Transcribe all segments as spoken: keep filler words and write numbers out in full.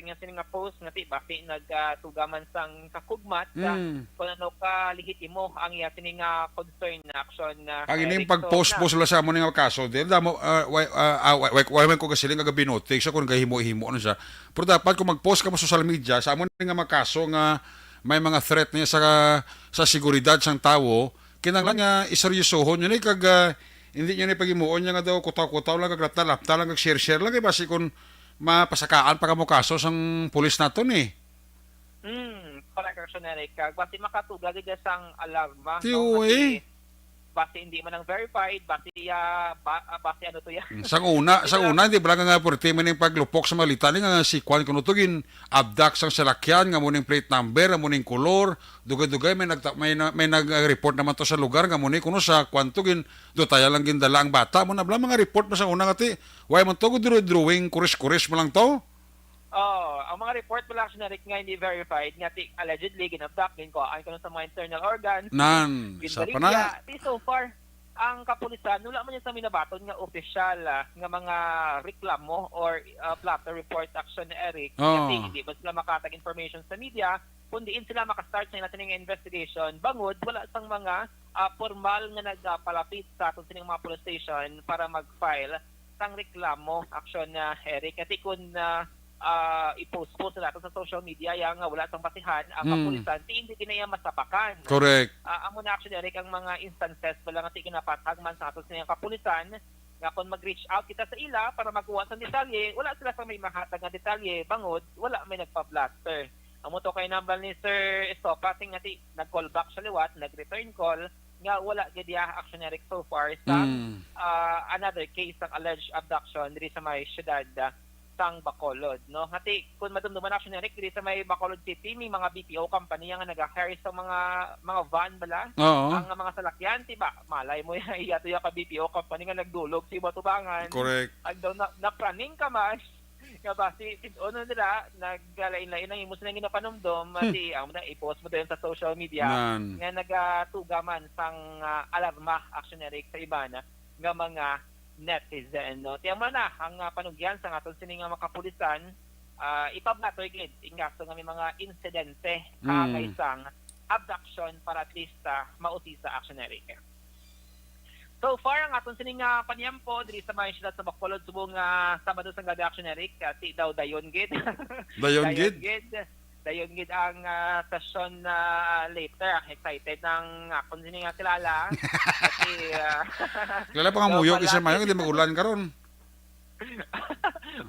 nga sini nga post nga ti basi nagtuga man sang kakugmat sa Mm. kung ano ka lehitimo ang iya sini nga concern na action na Ang ining Eric. So, pag-post-post na- sila sa amo ni nga kaso, dahil damo, ah, why, ah, ah, why, why, why man ko kasiling nga gabinote siya kung gahimo-himo na siya. Pero dapat kung mag-post ka mo sa social media, sa amo ni nga mga kaso nga may mga threat niya sa, sa seguridad sang tawo, kinahanglan nga iseryosohon nyo ni kag, ah, hindi nyo ni paghimuon niya nga daw kutaw-kutaw lang, kag lapta-lapta lang, kag share-share lang, kay basi kung mapasakaan pa kamo kaso sang pulis nato ni. Hmm, correct, Action Eric. Kag basi makatuga gid sang alarma, Ti no? Uy. Kasi basi hindi man ang verified, basi, ah, ba, ah, basi ano to yan? Mm, sang una, sang Ito una, hindi ba lang nga puwerte man yung paglupok sa malita ni nga si Kwan kuno to gin abduct sang salakyan, nga mo ning plate number, nga mo ning color, dugay-dugay may nagta-, may na-, may nag-report naman to sa lugar, nga mo ni kuno sa Kwan to gin dutaya lang gindala ang bata. Mo na bala mga report mo sa una nga ti, why man to, drawing, kuris-kuris mo lang to? Oh, ang mga report pala, Action Eric, nga hindi verified, nga ti, allegedly, ginabdak, ginkuhaan kuno sa mga internal organs, Nan, isa pa na. Ginbaligya. Di so far, ang kapulisan, wala man yun sa minabaton nga opisyal, ah, nga mga reklamo or, ah, blotter report, Action Eric. Oh. Kasi hindi man sila makatag information sa media, kung diin sila makastart sa ila sining investigation, bangod wala sang mga, ah, formal nga nagpalapit sa aton sining mga police station para mag-file sang reklamo, Action, ah, Eric. Kasi kung, ah, ah, i-post-post sa nato sa social media, ya nga wala sang basihan ang Hmm. kapulisan, ti hindi din na iya masapakan. Correct. Ah, amo na, Action Eric, ang mga instances pala nga ti ginapatag man sa aton sining kapulisan, nga kung mag-reach out kita sa ila para magkuha sa detalye, wala sila sa may mahatag nga detalye, bangod wala may nagpa-blotter. Amo to kay nambal ni Sir Estopa, ting nga ti nag-call back siya liwat, nag-return call, nga wala gid iya, Action Eric, so far sa, Mm. ah, another case sang alleged abduction diri sa may siyudad, ah, sang Bacolod, no? Nga ti, kung madumduman, Action Eric, diri sa may Bacolod City, may mga B P O company nga nag-hire sa mga, mga van bala. Oo. Ang mga salakyan, ti ba, malay mo, iya to ya ka B P O company nga nagdulog sa imo tubangan. Correct. Ang daw na, napraning ka man, nga basi, sid-on na nila, nagkalain-lain ang imo silang ginapanumdom, Hmm. Ti, amo na, i-post mo din sa social media, Nan. Nga nagatuga man sang, ah, alarma, Action Eric, sa iban nga mga netizen, no? Ti, amo na, ang, ah, panugyan sa aton sini nga mga kapulisan, ah, ipabatoy gid, in kaso nga may mga insidente, ah, Mm. Kay sang abduction para at least, ah, mausisa, Action Eric. So far, ang aton sining, ah, paniyampo diri sa may siyudad sa Bacolod subong, ah, Sabado sang gabi, Action Eric, ah, ti daw dayon gid. Dayon Dayon gid? gid. Dayon gid ang, ah, session na later. Ah, excited na ang akon sini nga kilala. Kasi, ah, Kilala pa nga daw muyok, pala isa mayo, gid. Hindi mag-ulan karon.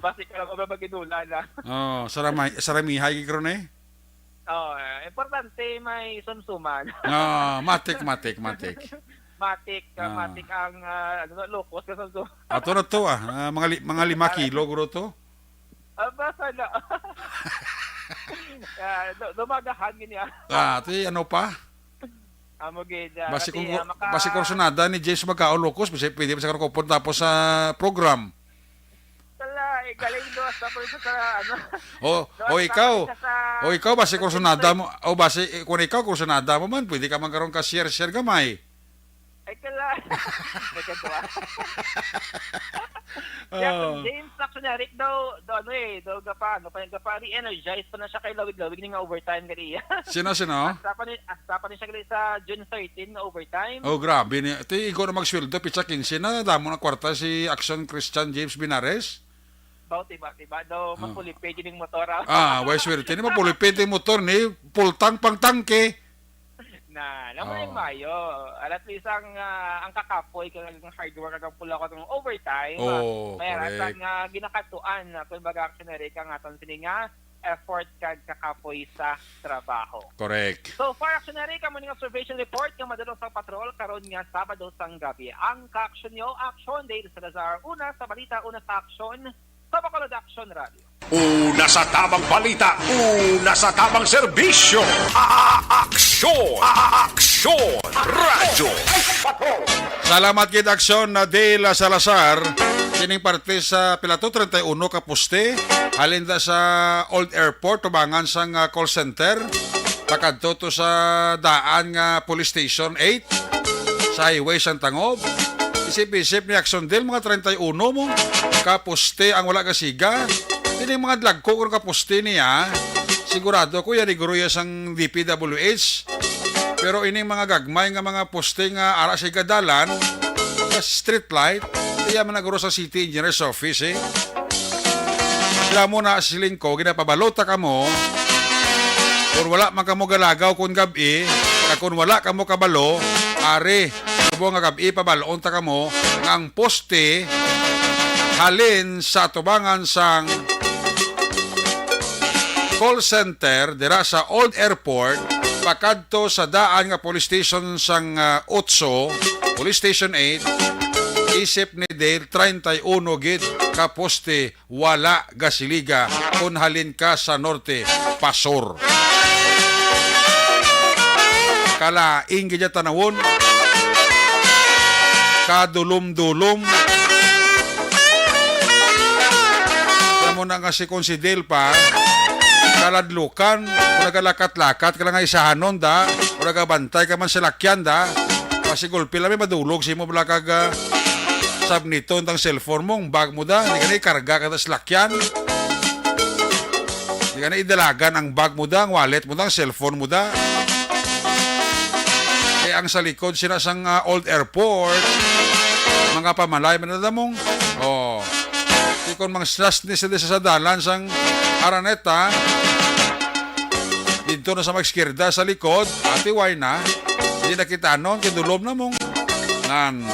Basi ka lang, wala mag-inulan, ah. Oh, saramay-, saramihay gid karon, eh. Oh, eh, importante may sumsuman. Ah, matik, matik, matik. Matik, ah, Ah. Matik ang, ah, ano, locus ka sumsuman. Ato na to, ah. Ah, mga li-, mga lima Para kilo, guro to. Ah, basa na. Ah, du-, dumagahan gini, ah. Ah, ti, ano pa? Amo gid, ah, Basi kasi, kung, ah, maka- basi kursunada ni James Magkao Locos, basi pwede pa sa karukupon tapos sa program. Wala, eh, galing do, sa, sa, sa, ano, Oh, do, oh, sa, ikaw. Sa, sa, Oh, ikaw, basi sa kursunada James mo, oh, basi, eh, kung ikaw, kursunada mo man, pwede ka man karon ka share-share gamay. Ay, kala. May katuwa. Kaya Oh. James, actually, Eric, daw, daw, ano eh, daw, gapa, ano pa yung gapa, re-energize pa na siya kay lawig-lawig ni nga overtime gali. Sino, sino? Asta pa ni, asta pa ni siya gali sa June thirteen nga overtime. Oh, grabe ni. Ito, igo na magsweldo, pitsa quince na, damo na kwarta si Action Christian James Binares. Baw, tiba, tiba, daw, Oh. Mapulipid yun yung motor, ah. Ah, way swerte ni, mapulipid yung motor ni, full tank pang tangke. Na, alam mo na yung Oh. mayo. At least ang, ah, ang kakapoy, kag ang hard work, kag ang pula ko, ang overtime, Oh, ah, may correct. Rasa nga ginakatuan, ah, kumbaga, Action Eric, ang aton sini nga effort kag kakapoy sa trabaho. Correct. So far, Action Eric, amo ni nga observation report nga madulong sa patrol karon nga Sabado sang gabi. Ang ka-action nyo, Action, Dale Salazar, una sa balita, una sa aksyon, sa Bacolod Action Radio. Una sa tamang balita, una sa tamang serbisyo. A-, a-, aksyon, a-, a-, aksyon, radyo. Salamat gid, Aksyon, na Dale Salazar. Kining parte sa pila to, treinta y uno ka poste. Halin da sa Old Airport, tubangan sang, ah, call center. Pakadto to sa daan nga Police Station eight, sa highway sang Tangob. Isip-isip ni Aksyon Dale, mga treinta y uno mo ka poste ang wala gasiga. Ining mga dagko nga poste niya, sigurado ko yari guro ya sang D P W H. Pero ining mga gagmay nga mga poste nga ara sa igadalan, sa street light, iya man na guro sa City Engineer's Office, eh. Kamo na, siling ko, ginapabalo ta kamo. Kung wala man kamo galagaw kung gab-i, kag kung wala kamo kabalo, ari, subong nga gab-i, pabalon ta kamo nga ang poste halin sa atubangan sang call center dira sa Old Airport pakadto sa daan nga police station sang, ah, Otso, Police Station eight, isip ni Dale, treinta y uno gid ka poste wala gasiliga kon halin ka sa norte pa sur. Kalaing gid ya tanawon. Kadulom-dulom. Alam mo na nga si Considel pa, kaladlukan, kung nagalakat-lakat ka lang nga isahanon da, o nagabantay ka man sa lakyan da, pasigulpi lang may madulog sa imo bala kag, ah, sabniton tang cellphone mo, ang bag mo da, di ka na ikarga ka da sa lakyan. Di ka na idalagan ang bag mo da, ang wallet mo da, ang cellphone mo da. Eh, ang sa likod sina sang, ah, old airport, mga pamalay man na damong. Oh. Di kon mang slas ni sila sa dalan sang Araneta, dito na sa magskirda sa likod, ati way na. Di nakita nun, kidulom na mong. Nan.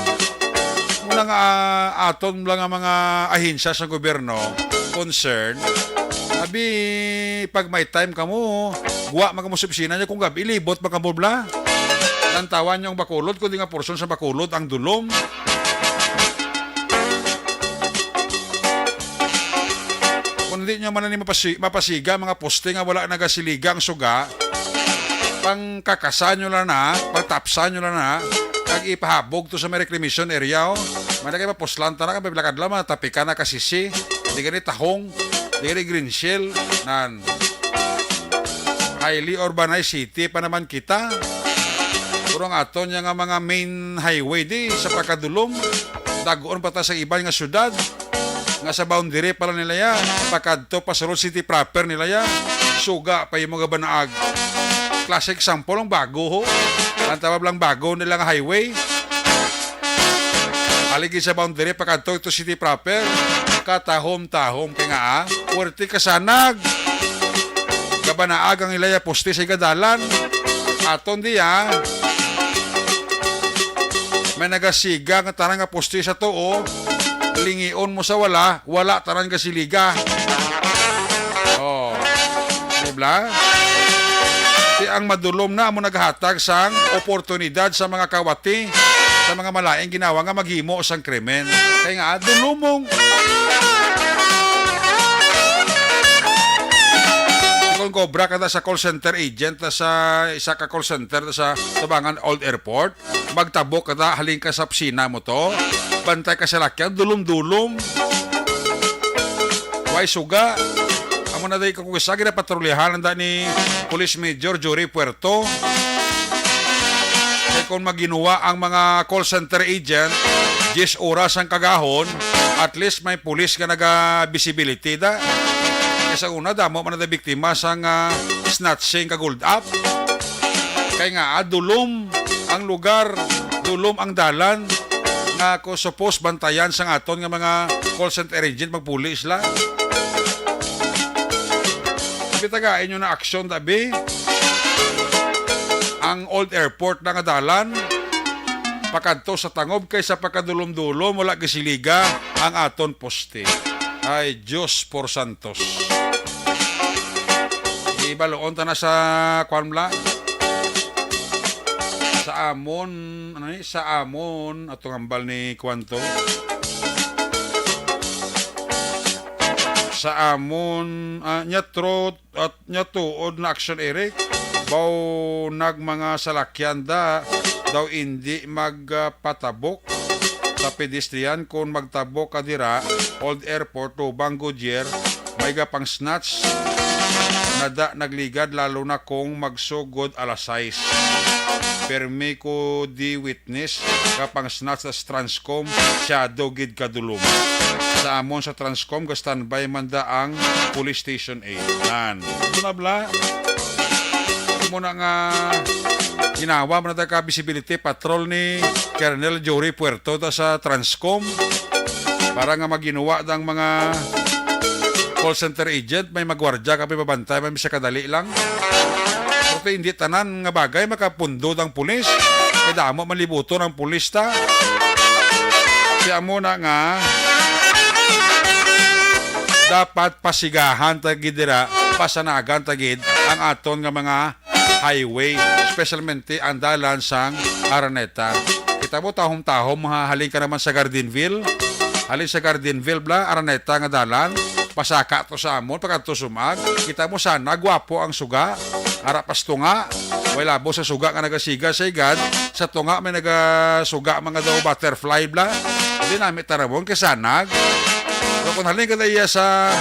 Muna nga, ah, aton lang ang mga ahensya sa gobyerno, concern. Abi, pag may time kamo, guwa man kamo sa opisina niya, kung gabi, libot man kamo bla. Lantawan niyo ang Bacolod, kundi nga portion sa Bacolod ang dulom. Kung hindi nyo man ni mapasi-, mapasiga mga poste nga wala nagasiliga ang suga, pangkakasan nyo lang na, pagtapsan nyo lang na, kag ipahabog to sa may reclamation area, oh. May na kayo mapuslan ta na, kay may bilakad lang, mga tapikan na kasisi, di gani tahong, di gani green shell, nan. Highly urbanized city pa naman kita. Pero ang aton niya nga mga main highway di sa pagkadulom, dagoon pa ta sa iban nga syudad, nga sa boundary pala nila ya, pakadto pa sulod city proper nila ya, suga pa yung mga banaag. Classic example ang bago ho. Ang tawag lang bago nila nga highway. Haligi sa boundary, pakadto ito city proper. Katahom-tahom kay nga, ah, puwerte kasanag. Gabanaag ang ilaya poste sa igadalan. Aton di, ah. May nagasiga nga tanan nga poste sa tuo. Lingion mo sa wala, wala tanan gasiliga. Oh. Di ba? Ti ang madulom na amo naghatag sang oportunidad sa mga kawati, sa mga malaing ginawa nga maghimo sang krimen. Kay nga, dulumong. Kung kobra ka na sa call center agent, na sa isa ka call center, na sa Tabangan Old Airport, magtabok ka na, halin ka sa opisina mo to, bantay ka sa lakyan, dulom-dulom. Way suga. Amo na dahil kung isa, ginapatrolyahan ang ni Police Major Jory Puerto. Kay kung maginuwa ang mga call center agent, diyes oras ang kagahon, at least may pulis nga naga-visibility da. Kay sa una, damo man na biktima sang, ah, snatching kag hold up. Kay nga, ah, dulom ang lugar, dulom ang dalan, nga ko suppose bantayan sang aton nga mga call center agent, magpulis la. Bitaga inyo na aksyon, tabi. Ang old airport na nga dalan, pakadto sa tangob kay sa pagkadulom-dulom, wala gisiliga ang aton poste. Ay, Diyos por santos. Ibaloon ta na sa, kwan, bla? Sa amon, ano ni? Sa amon, atong hambal ni, kwan to? Sa amon, ah, nya truth at nya tuod na aksyon, Eric. Baw nag mga salakyan da, daw indi magpatabok sa pedestrian. Kung magtabok ka dira, Old Airport, Lubang, Goodyear, may ga pang snatch. Nada nagligad, lalo na kung magsugod alas sais. Permi ko di witness ka pang snatch sa Transcom, siyado gid kadulom. sa amon sa Transcom, ga-standby man da ang Police Station eight. Nan. Ito na, bla. Amo na nga ginawa man na ka visibility patrol ni Colonel Jory Puerto ta sa Transcom para nga maginuwa dang mga call center agent, may magwardya kami babantay, may sa kadali lang. Pero hindi tanan nga bagay makapundo ang pulis. Kay damo malibuton ang pulis ta. Kaya mo na nga, dapat pasigahan ta gid dira, pasanagan ta gid ang aton nga mga highway, especialmente ang dalan sang Araneta. Kita mo, tahom-tahom, ha, halin ka naman sa Gardenville. Halin sa Gardenville, bla, Araneta nga dalan. Pasaka to sa amon, pagkadto sumag. Kita mo sana, gwapo ang suga. Ara pas tunga. Way labo sa suga nga nagasiga sa igad. Sa tunga may nagasuga mga daw butterfly, bla. Hindi namin tarawon kay sanag. Pero kung halin ka na iya sa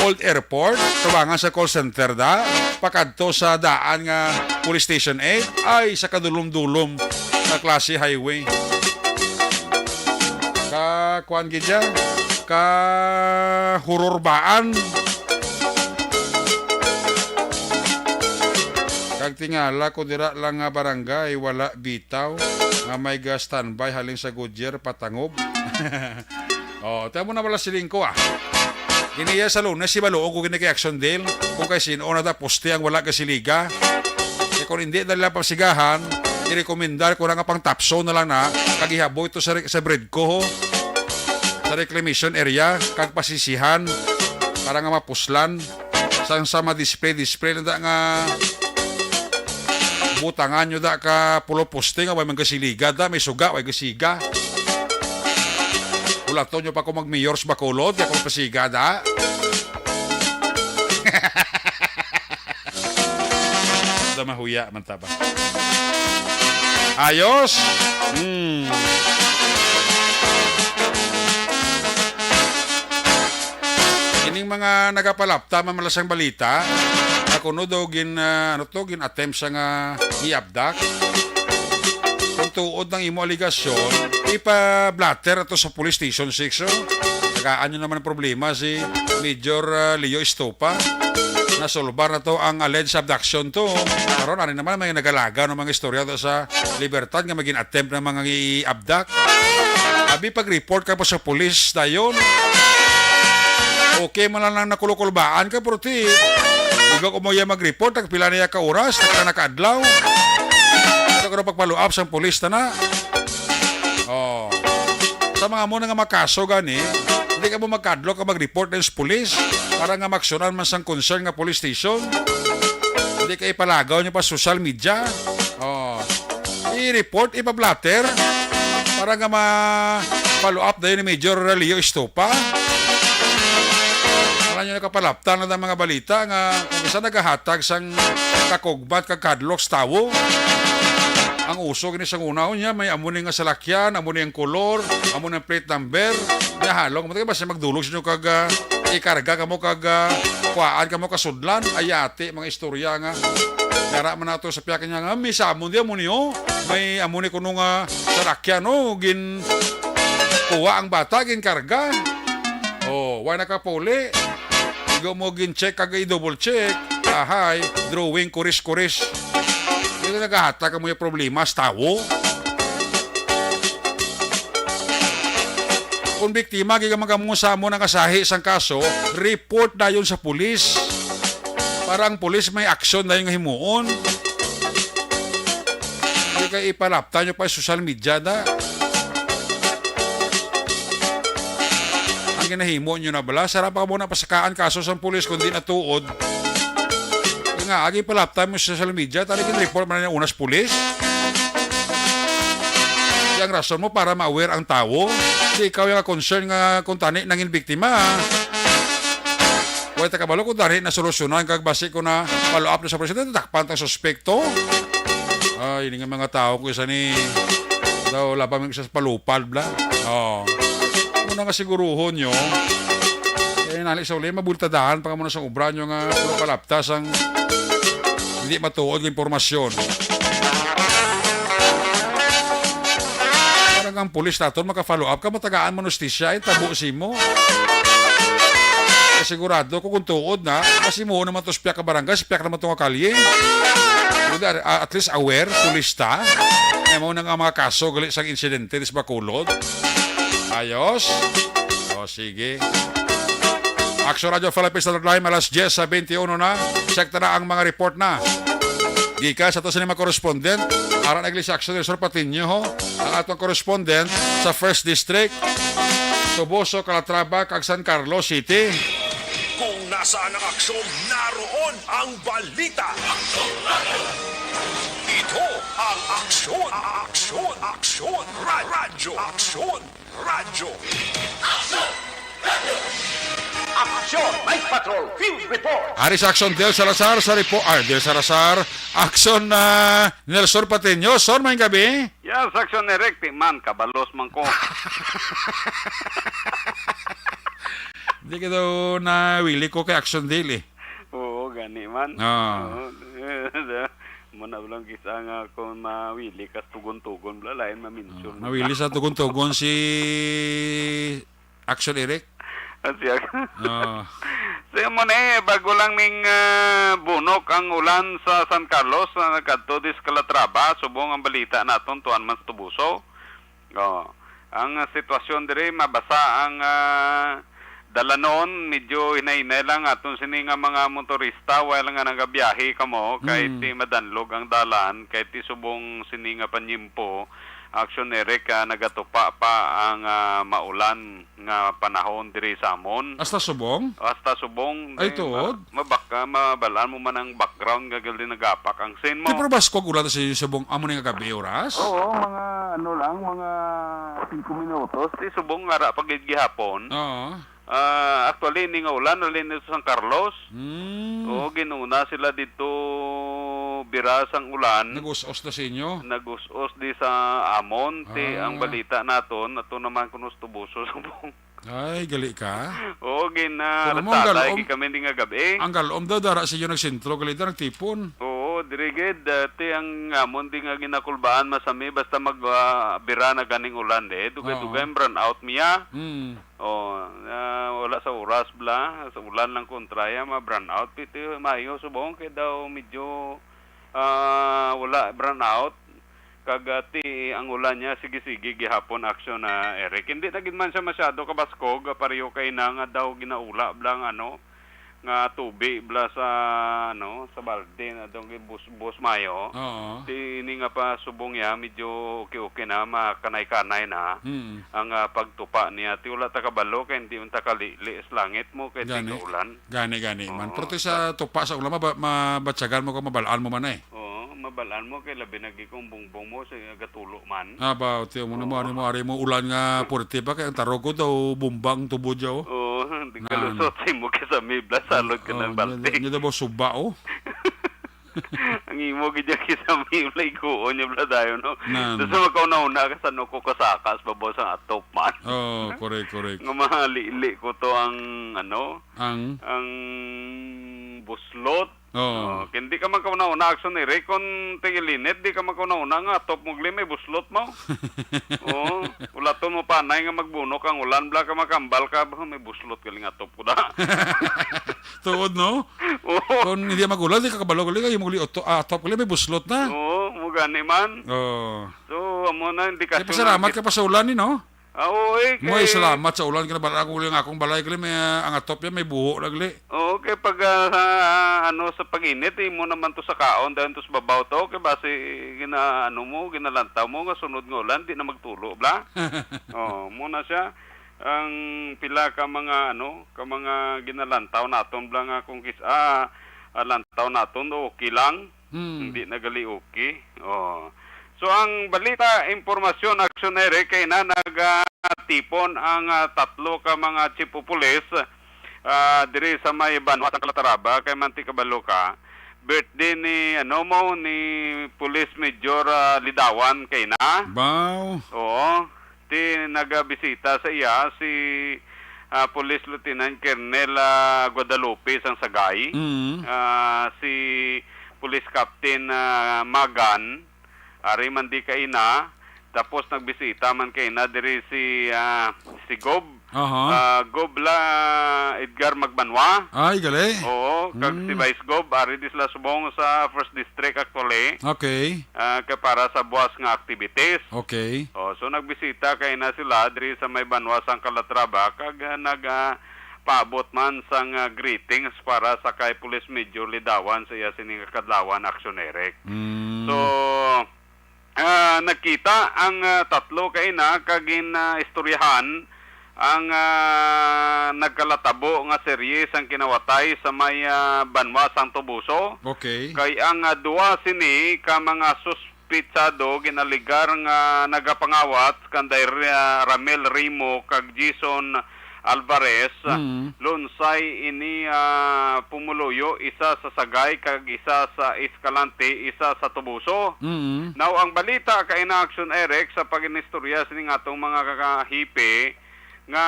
Old Airport, tubangan sa call center da, pakadto sa daan nga Police Station eight, ay sa kadulom-dulom nga klase highway. Ka, kuan gid ya, ka hururbaan. Kag tingala ko dira lang nga barangay, wala bitaw nga may ga-standby halin sa Goodyear, patangob. Oh, tamo na wala siling ko, ah. Kini ya sa Lunes, si Baluong ko kini kay Action Dale, kung kay sin-o na da poste ang wala gasiliga. Kay kung hindi na nila pasigahan, i-recommendar ko na nga pang tapso na lang na, kag ihaboy to sa re-, sa Bredco, ho. Sa reclamation area, kag pasisihan, para nga mapuslan. Sang sa mga display-display na da nga butangan nyo da ka pulo poste nga way man gasiliga da, may suga, way gasiga. Ulaton nyo pa kung mag-mayor sa Bacolod, kaya kung pasiga da. Da mahuya man ta ba? Ayos! Hmm. Ining mga nagapalapta man malasang balita, ako no daw gin, ah, ano to, gin attempt sa nga i-abduct. Kung tuod ang imo aligasyon, ipa-blotter ato sa police station six, oh. Tagaan nyo naman ang problema si Major, ah, Leo Estopa. Nasolbar na to ang alleged abduction to. Karon, ani naman may nagalaga ng mga istorya to sa Libertad nga maging attempt ng mga i-abduct. Abi, pag-report ka pa sa pulis dayon. Okay man lang nakulukulbaan ka, pero ti, ikaw ko mo yan mag-report, nagpila na ya ka oras, nagka nakaadlaw. Ito ko na pagpaluap sa pulis na na. Oh. Sa mga mo na nga makaso gani, hindi ka mo magkadlo ka mag-report din sa pulis para nga maksyonan man sang concern nga police station. Hindi ka ipalagaw niyo pa social media. Oh. I-report, ipa-blotter para nga ma-follow up dayon ni Major Leo Estopa. Alam niyo, nakapalaptan na ang mga balita nga kung isa nagahatag sang kakugbat kag kadlok sa tawo. Ang uso gini sa una, unya may amo ni nga salakyan, amo ni ang kolor, amo ni ang plate number. Nya halong mo tayo, basta magdulog sa inyo kag, ah, ikarga kamo kag, ah, kuhaan kamo kasudlan. Ayati, mga istorya nga. Yara man nato sa piyak niya nga, may samon di amo ni, oh. May amo ni kuno nga salakyan, oh. Gin kuha ang bata, gin karga. Oh, wa nakapuli. Igo mo gin-check kag i-double check. Ahay, drawing, kuris-kuris. Dito nagahata ka mo yung problema sa tawo. Kung biktima, gigamang kamo sa amo nang kasahi sang kaso, report dayon sa pulis. Para ang pulis may aksyon dayon nga himuon. Hindi kayo ipalapta nyo pa sa social media na. Ang ginahimo nyo na bala, sarap pa mo na pasakaan kaso sa pulis kung di na tuod. Kaya nga, agi palapta mo sa social media, talagang report man na unas pulis. Kaya ang rason mo para ma-aware ang tawo. Di ikaw yung concern nga kung tani nangin biktima. Wala ta kabalo kung tani na solusyonan kag basi ko na follow up na sa presidente, takpan tang suspekto. Ay, ini nga mga tao ko isa ni daw labang isa sa palupad bla. Oh. Muna nga siguruhon nyo. Eh, nali sa uli, mabultadahan pa ka muna sa obra nyo nga pulo palaptas ang hindi matuod nga impormasyon. Para ang pulis naton maka-follow up ka, matagaan man hustisya, ay tabo simo. Sigurado ko kung tuod na, mas imo naman to sa piyak ka barangay, sa piyak naman to nga kalye. Kundi, ah, at least aware, pulis ta. Ay mo na nga mga kaso, gali sa insidente, dis Bacolod. Ayos. O, sige. Action Radio Philippines Standard Time, alas diyes sa twenty-one na. Check ta na ang mga report na. Gikan sa to sa mga correspondent, ara na iglesia Action Resort Patiño, ho. Ang atong correspondent sa First District, Toboso, Calatrava, kag San Carlos City. Kung nasaan ang aksyon, naroon ang balita. Ito ang aksyon, aksyon, aksyon, ra- radyo, aksyon, radyo. Aksyon, Night Patrol, Field Report. Ari sa Action Del Salazar sa report, ah, Del Salazar, Action, ah, Nelson Patiño. Son, may gabi. Yes, Action Eric, ti man, kabalos man ko. Hindi ka daw nawili ko kay Action Del eh. Oo, gani man. Ah. Oo. Mo na lang kisa nga kung mawili ka sa tugon-tugon, bla, lain ma-mention Ah, mo. Nawili sa tugon-tugon si Action Eric. Ah, siya. Ah. So, mo na eh, bago lang ning, ah, bunok ang ulan sa San Carlos, ah, nagkadto dis Calatrava, subong ang balita naton, tuan man sa Tubuso. Oh, ang, ah, sitwasyon diri, mabasa ang, ah, dalanon, medyo hinay-hinay lang aton sini nga mga motorista while nga nagabiyahe kamo, kay Mm. ti madanlog ang dalan, kay ti subong sini nga panyimpo, Action Eric, ah, nagatupa pa ang, ah, maulan nga panahon diri sa amon. Hasta subong? Hasta subong, Ay, di, tuod? ma-, mabaka, mabalaan mo man ang background nga gali nagapak ang sin mo. Di, pero baskog ulan sa inyo subong amo ni nga gabi oras? Oo, mga ano lang, mga singko minutos. Di subong nga ra pa gid gihapon. Oo. Ah, actually, ini nga ulan, nalin dito sa San Carlos. Hmm. Oo, ginuna sila dito, bira sang ulan. Nag-us-os na sa inyo? Nag-us-os di sa amon. Ti, ang Ah. balita naton, ato naman kuno sa Tubuso, subong. Ay, gali ka. Oo, gin, ah, Pero mo, ang ratada, galom, gi kami di nga gabi. Ang galom daw, dara sa iyo nagsentro, gali daw, nagtipon. Oo, diri gid, dati ang amon di nga ginakulbaan, masami, basta mag, ah, bira na ganing ulan, eh. Dugay-dugay Oo. ang brownout niya. Mm. Oh, ah, wala sa oras, bla. Sa ulan lang kontra, ya, ma-brownout. Piti, maayo, subong, kay daw medyo, ah, wala brownout. Kag, ah, ti, ang ulan niya, sige-sige gihapon aksyon na, Eric. Hindi na gid man siya masyado kabaskog, ah, pareho kay na nga daw ginaula bla nga, ano, nga tubi bla sa, ano, sa balde na daw gibus-, bus mayo. Oo. Ti, ini nga pa subong ya, medyo okay-okay na, makanay-kanay na Mm. ang, ah, pagtupa niya. Ti wala ta kabalo kay hindi man ta kalili sa langit mo kay Gani. tigaulan. Gani, gani man. Oo. Pero ti sa tupa sa ulan, maba-, mabatyagan mo kung mabalaan mo man eh. Oo, mabalaan mo kay labi na gid kung bungbong mo sa gatulo man. Ah, ba, tiyo mo na mo, Oo. ari mo, ari mo, ulan nga puwerte pa, kay ang tarog ko daw, bumbang tubod siya, oh. Oo, di Nan. kalusot sa imo kay sa mibla, salot ka Oo, ng balde. niya, niya daw ba suba, oh. Ang imo gid yung kisa mibla, iguon niya bla dayon, no? Nan. Tapos makauna-una ka sa nuko kasaka sa babaw sa atop man. Oo, correct, correct. Nga mahalili ko to ang, ano, Ang? ang buslot. Oo. Oh, kay hindi ka man kauna-una, action ni Ray, kung tingilinit, di ka man kauna-una nga atop mo, gali, may buslot mo. Oo. Ulaton mo panay nga magbunok ang ulan, bla ka makambal ka, ba, may buslot galing atop ko na. Tuod, no? Oo. Kung hindi mag-ulan, di ka kabalo, gali, kayo mo, gali, oto-, atop, gali, may buslot na. Oo, mo gani man. Oo. So, amo na, hindi ka Kaya sure pasalamat na ka pa sa ulan, eh, no? Ah, oo, eh, Mo, eh, kay salamat sa ulan, kinabalaan ko lang akong balay, gali, may, ah, ang atop yan, may buho lang, gali. Oo, kay pag, ah, sa, ah, ano, sa pag-init, eh, mo naman to sa kaon, dahil to sa babaw to, kay basi, gina, ano mo, ginalantaw mo, nga sunod nga ulan, di na magtulo, bla? Oo, mo na siya. Ang pila ka mga, ano, ka mga ginalantaw naton, bla, nga kung kis-, ah, ah, lantaw naton, okay lang. Hmm. Hindi na gali okay. Oh. So, ang balita, impormasyon, action ere, kay na nagatipon ang, ah, tatlo ka mga chief of police, ah, diri sa may banwa sa Calatrava, kay manti kabalo ka, birthday ni, ano mo, ni Police Major, ah, Lidawan, kay na. Baw. Oo. Ti nagabisita sa iya si, ah, Police Lieutenant Colonel, ah, Guadalupe sang Sagay, Mm. ah, si Police Captain, ah, Magan, ari man di kaina, Tapos nagbisita man kay na diri si, ah, si Gob. Aha. Ah, Gob la Edgar Magbanwa. Ay, gali. Oo, kag si Mm. Vice Gob, ari di sila subong sa First District actually. Okay. Ah, kay para sa buwas nga activities. Okay. Oh, so nagbisita kay na sila diri sa may banwa sang Calatrava, kag, ah, nag, ah, paabot man sang, ah, greetings para sa kay Police Major Lidawan sa iya sining kadlawan, Action Eric. Mm. So, ah, nagkita ang, ah, tatlo kaina kag gin, ah, istoryahan ang, ah, nagkalatabo nga serye sang kinawatay sa may, ah, banwa sang Toboso. Okay. Kay ang, ah, duha sini ka mga suspitsado ginaligar nga nagapangawat kanday, ah, Ramel Rimo kag Jason Alvarez, Mm. lunsay ini, ah, pumuluyo, isa sa Sagay kag isa sa Escalante, isa sa Toboso. Mm. Now, ang balita kay na Action Eric sa pag-inistorya sining atong mga kakahipi nga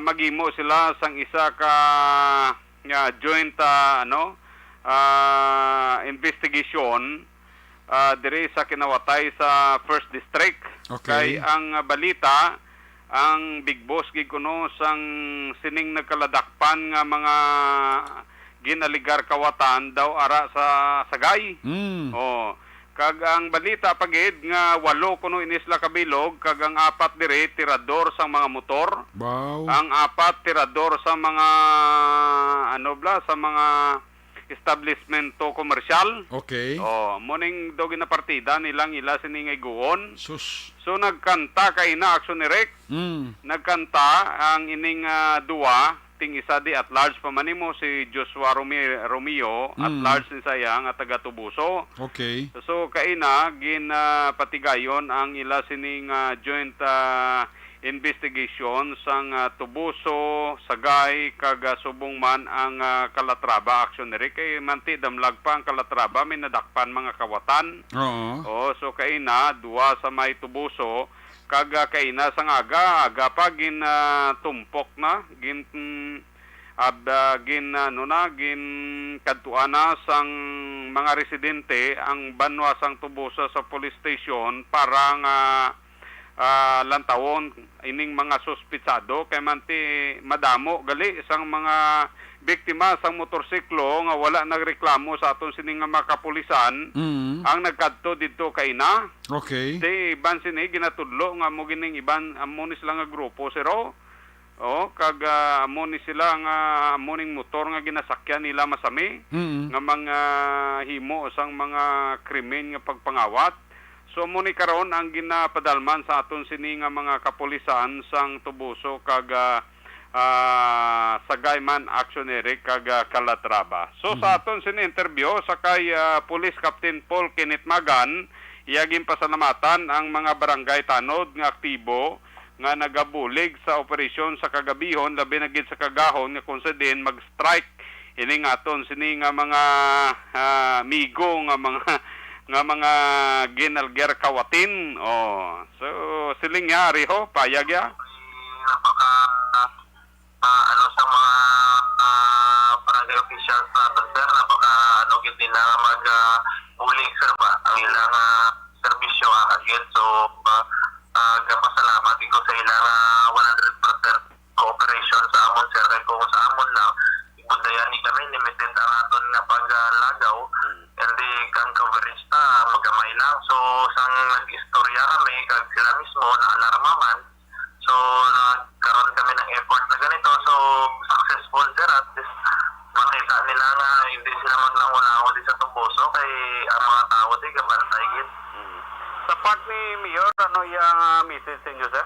maghimo sila sang isa ka, nga joint, ah, ano, ah, investigation, ah, diri sa kinawatay sa First District. Okay. Kay ang balita, ang big boss gid kuno sang sining nagkaladakpan nga mga ginaligar kawatan daw ara sa Sagay. Mm. Oh, kag ang balita pa gid nga walo kuno ini sila kabilog, kag ang apat diri tirador sang mga motor. Wow. Ang apat tirador sa mga, ano bala, sa mga establishmento komersyal. Okay. Oh, mo ning daw ginapartida nilang ila sini nga iguon. Sus. So, nagkanta kay na Action Eric. Mm. Nagkanta ang ining, ah, duwa, ting isa di at large pa man nimo si Joshua Romi-, Romeo, at Mm. large ni saya nga taga Tubuso. Okay. So, kaina, gin, ah, patigayon ang ila sining, ah, joint, ah, investigation sang, ah, Tubuso, Sagay, kag, ah, subong man ang, ah, Calatrava Action Eric. Kay manti damlag pa ang Calatrava, may nadakpan mga kawatan. Oo. Oh, so kaina, duwa sa may Tubuso, kag, ah, kaina sang aga, aga pa gin, ah, tumpok na, gin, mm, ab-, ah, gin, ano na, gin kadtuan na sang mga residente ang banwa sang Tubuso sa police station para nga, ah, lantawon ining mga suspitsado, kay manti madamo gali sang mga biktima sang motorsiklo nga wala nagreklamo sa aton sini nga mga kapulisan Mm. ang nagkadto didto kaina. Okay. Ti iban sini ginatudlo nga amo gining iban, amo ni sila nga grupo, sir, oh. Oh, kag, ah, amo ni sila nga, amo ning motor nga ginasakyan nila masami Mm. nga mga himo sang mga krimen nga pagpangawat. So, amo ni karon ang ginapadalman sa aton sini nga mga kapulisan sang Tubuso kag, ah, ah, Sagayman Action Eric kag, ah, Calatrava. So, sa Mm. aton sini interview sa kay, ah, Police Captain Paul Kenneth Magan, iya ginpasalamatan ang mga barangay tanod nga aktibo nga nagabulig sa operasyon sa kagabihon, labi na gid sa kagahon nga kung sa din mag-strike ining aton sini nga mga, ah, migo nga mga, nga mga ginalger kawatin. Oh, so siling niya, ari ho, payag ya. Napaka, ah, ano, sa mga, ah, barangay officials naton, sir, napaka, ano, gid nila mag, ah, bulig, sir, ba ang ilang, ah, serbisyo, ah, again. So, ah, ah, gapasalamat ko sa ilang, ah, one hundred percent cooperation sa amon, sir, kay kung sa amon lang, ibundayan ni kami, limited ang aton nga paglagaw, Mm. and the gun coverage ta, magamay lang. So, sang nag-istorya kami, kag sila mismo, naalarma man. So, nagkaroon kami ng effort na ganito. So, successful, sir. At least, makita nila nga hindi sila maglango-lango di sa Tubuso, kay ang mga tao di gabantay gid. Mm. Sa part ni Mayor, ano iyang, ah, message sa inyo, sir?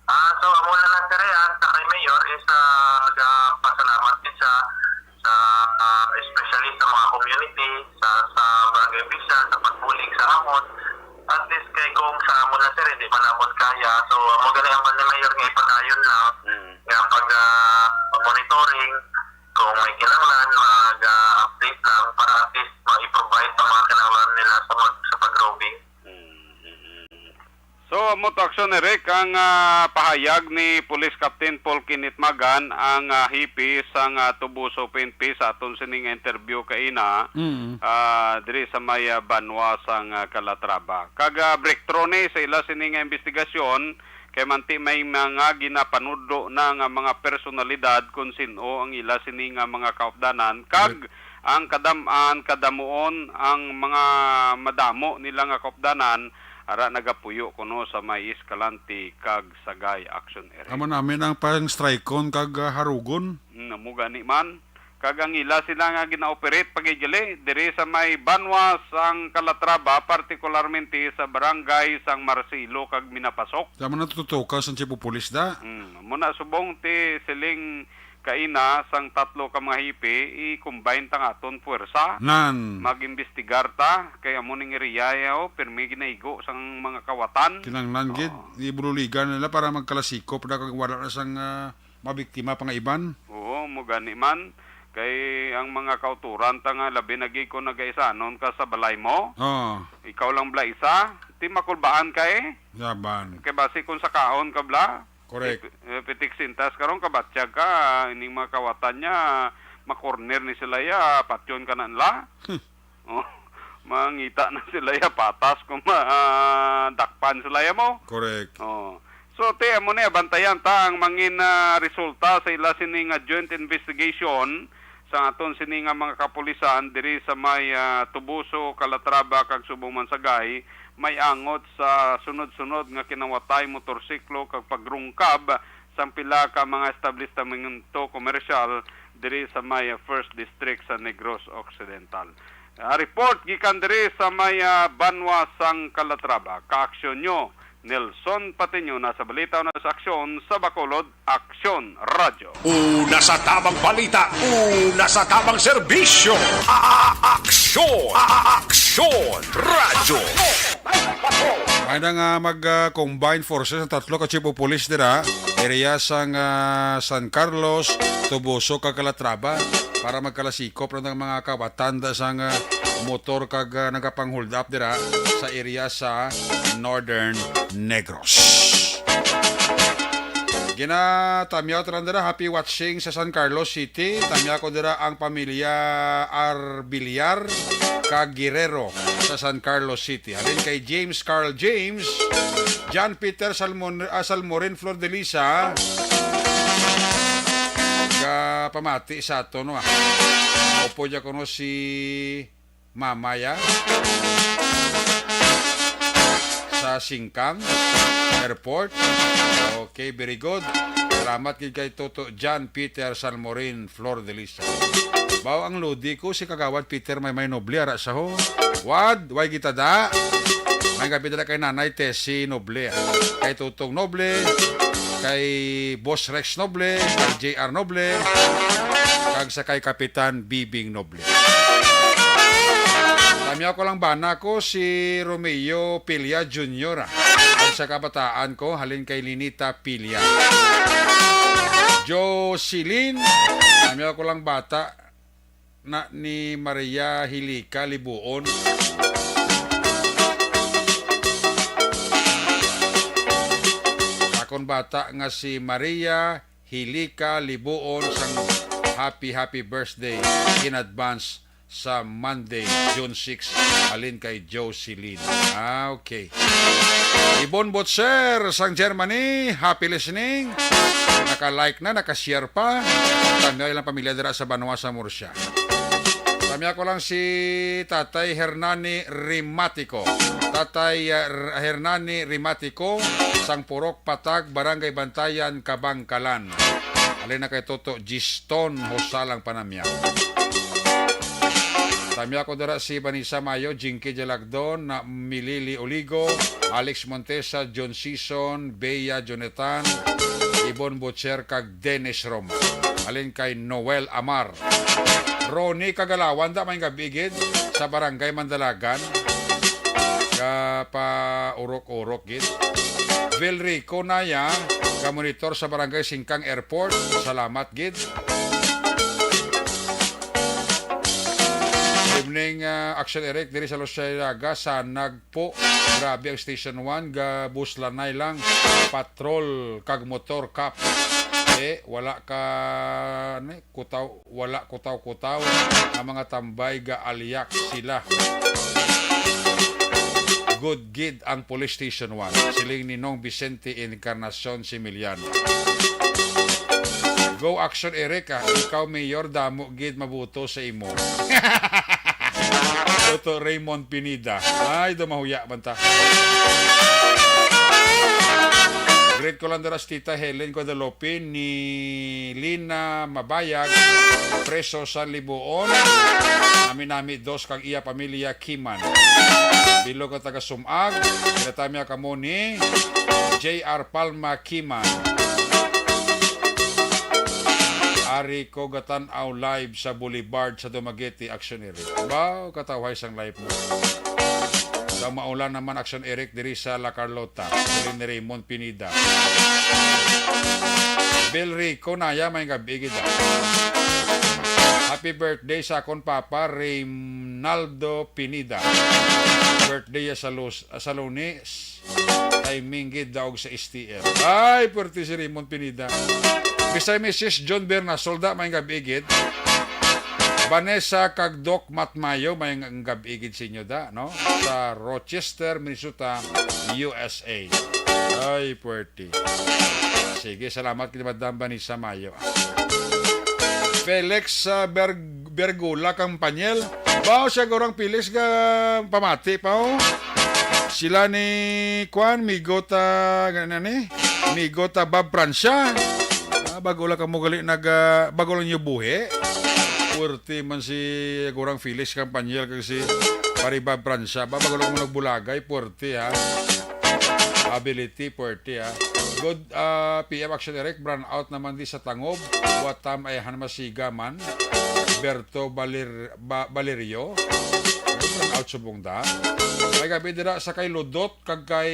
Ah, so, amo na lang, sir, eh, ang sa kay Mayor is, ah, nagpasalamat din sa, sa, ah, especially sa mga community, sa, sa barangay official, sa pagbulig sa amon. At least kay kung sa amon na, sir, hindi man amon kaya. So, amo gani ang ni Mayor nga ipadayon lang Mm. nga pag, ah, monitoring, kung may kinahanglan, mag, ah, update lang para at least ma-provide ang mga kinahanglan nila sa mag-, sa pag-roving. Mm, mm, mm. So, Amo to, Aksyon Eric, ang, ah, pahayag ni Police Captain Paul Kenneth Magan, ang, ah, hepe sang, ah, Tubuso P N P, sa aton sining interview kaina, Mm. ah, diri sa may, ah, banwa sang, ah, Calatrava. Kag, ah, breakthrough ni sa ila sini nga investigasyon, kay manti may mga ginapanudlo na nga mga personalidad kung sin-o ang ila sini nga mga kaupdanan, kag Right. ang kadam-an, kadamuon ang mga madamo nila nga kaupdanan, ara nagapuyo kuno sa may Escalante kag Sagay, Aksyon Eric. Amo namin ang pang-strike-on kag, ah, harugon. Mm, amo gani man. Kag ang ila sila nga gina-operate pagigali diri sa may banwa sang Calatrava, partikularmente sa barangay sang Marcelo kag Minapasok. Tama na, tutukan sa Chief of Police da. Mm, amo na subong ti siling kaina sang tatlo ka mga hepe, i-combine ta ang aton puwersa. Nan. Mag-imbestigar ta, kay amo ning area, oh, pirmi ginaigo sang mga kawatan. Kinanglan gid, Oo. ibululigan nila para magkalasikop na kag wala na sang, ah, mabiktima pa nga iban. Oo, mo gani man. Kay ang mga kauturan ta nga labi na gid kung nagaisanon ka sa balay mo, Oo. ikaw lang bala isa, ti makulbaan ka eh. Yaban. Kay basi kung sakaon ka bala, Correct. Eh, pitik sintas karon, kabatyag ka, ining mga kawatan niya, makorner ni sila ya, patyon ka na nila. Hmm. Oh, mangita na sila ya, patas kung ma-, ah, dakpan sila ya mo. Correct. Oh. So, ti, amo ni, bantayan ta ang mangin, ah, resulta sa ila sini nga joint investigation sa aton sini nga mga kapulisan diri sa may, ah, Tubuso, Calatrava, kag subong man Sagay, may angot sa sunod-sunod nga kinawatay, motorsiklo, kag pagrungkab sang pila ka mga establistamento komersyal diri sa may, ah, First District sa Negros Occidental. Ah, report gikan diri sa may, ah, banwa sang Calatrava. Kaaksyon nyo, Nelson Patiño, na sa balita, na sa aksyon sa Bacolod, Aksyon Radyo. Una sa tamang balita, una sa tamang serbisyo. A-, a-, Aksyon, a-, a-, Aksyon Radyo. May na nga mag, ah, combine forces ang tatlo ka chief of police dira, area sang, ah, San Carlos, Tubuso, kag Calatrava para magkalasikop lang ang mga kawatan da sang, ah, motor kag, ah, nagapang-hold up dira sa area sa Northern Negros. Ginatamyaw ta lang dira, happy watching sa San Carlos City. Tamyaw ko dira ang pamilya Arbiliar kag Guerrero sa San Carlos City. Halin kay James Carl James, John Peter Salmon-, ah, Salmorin Flor de Lisa, ga pamati sa ato, no, ah. Opo, dya kuno si Mamaya sa Singkang Airport. Okay, very good. Salamat gid kay Toto John Peter Salmorin Flor de Lisa. Baw ang lodi ko si Kagawad Peter Maymay Noble ara sa ho. Wad, way kita da. May gabi dala kay Nanay Tessie Noble, kay Tutong Noble, kay Boss Rex Noble, kay J R Noble, kag sa kay Kapitan Bibing Noble. Tamyaw ko lang bana ko si Romeo Pilla Junior, ah. Kag sa kabataan ko, halin kay Linita Pilla. Jocelyn, tamyaw ko lang bata na ni Maria Hilica Libuon. Akon bata nga si Maria Hilika Libuon sang happy, happy birthday in advance sa Monday, June six, halin kay Jocelyn. Ah, okay. Ibon Butcher sang Germany, happy listening. Naka-like na, naka-share pa. Tamyaw ilang pamilya dira sa banwa sa Murcia. Tamyaw ko lang si Tatay Hernani Rimatico. Tatay, uh, Hernani Rimatico sang Purok Patag, Barangay Bantayan, Kabangkalan. Halin na kay Toto Giston Hosalang Panamya. Tamyaw ko dira si Vanessa Mayo, Jinky Jalagdon, na Milili Oligo, Alex Montesa, John Sison, Bea Jonathan, Ibon Butcher, kag Dennis Roma. Halin kay Noel Amar. Ronnie Kagalawan, da, may gabi gid sa Barangay Mandalagan. Ka pa urok-urok gid. Vil Rico Naya, ka monitor sa Barangay Singkang Airport. Salamat gid. Ning, ah, Action Eric diri sa Luciaga, sa Nagpo. Grabe ang Station one, gabuslanay lang. Patrol kag motor cop. Eh, wala ka, ni, kutaw, wala kutaw-kutaw. Ang mga tambay, gaalyak sila. Good gid ang Police Station one. Siling ni Nong Vicente Encarnacion Similiano. Go Action Eric, ah. Ikaw, Mayor, damo gid mabuto sa imo. Toto Raymond Pinida. Ay, do mahuya man ta. Greet ko lang dira si Tita Helen Guadalupe ni Lina Mabayag, Preso, San Libuon. Nami-nami dos kag iya pamilya Kiman. Bilog nga taga Sumag, kinatamya kamo ni J R Palma Kiman. Ari ko gatan-aw live sa Boulevard sa Dumaguete, Action Eric. Wow, katawhay sang live mo. Daw maulan naman, Action Eric, diri sa La Carlota. Siling ni Raymond Pinida. Bill Rico, naya, may gabi gid, ah. Happy birthday sa akon papa, Reynaldo Pinida. Birthday ya sa Lus-, sa Lunes. Timing gid daog sa S T L. Ay, pwerte si Raymond Pinida. Mister Missus John Berna, Solda, may gabi gid. Vanessa kag Doc Matmayo, may gabi gid sa inyo da, no? Sa Rochester, Minnesota, U S A. Ay, pwerte. Sige, salamat kay Madam Vanessa Mayo. Felix, ah, Ber-, Bergola Campaniel. Bao siya gurang Felix ka pamati pa, oh. Sila ni Kwan, Migota, gani na ni? Migota Bob Francia. Ah, bago lang kamo gali nag, ah, bago lang niyo buhi. Pwerte man si gurang Felix Campaniel kag si Pare Bob Francia. Ba, bago lang mo nagbulagay, pwerte, ha? Ability, pwerte, ha? Good, ah, P M Action Eric, brownout naman di sa Tangob. Watam ay han masiga man. Berto Baler-, Ba-, Valerio. Brownout subong da. May gabi dira sa kay Ludot kag kay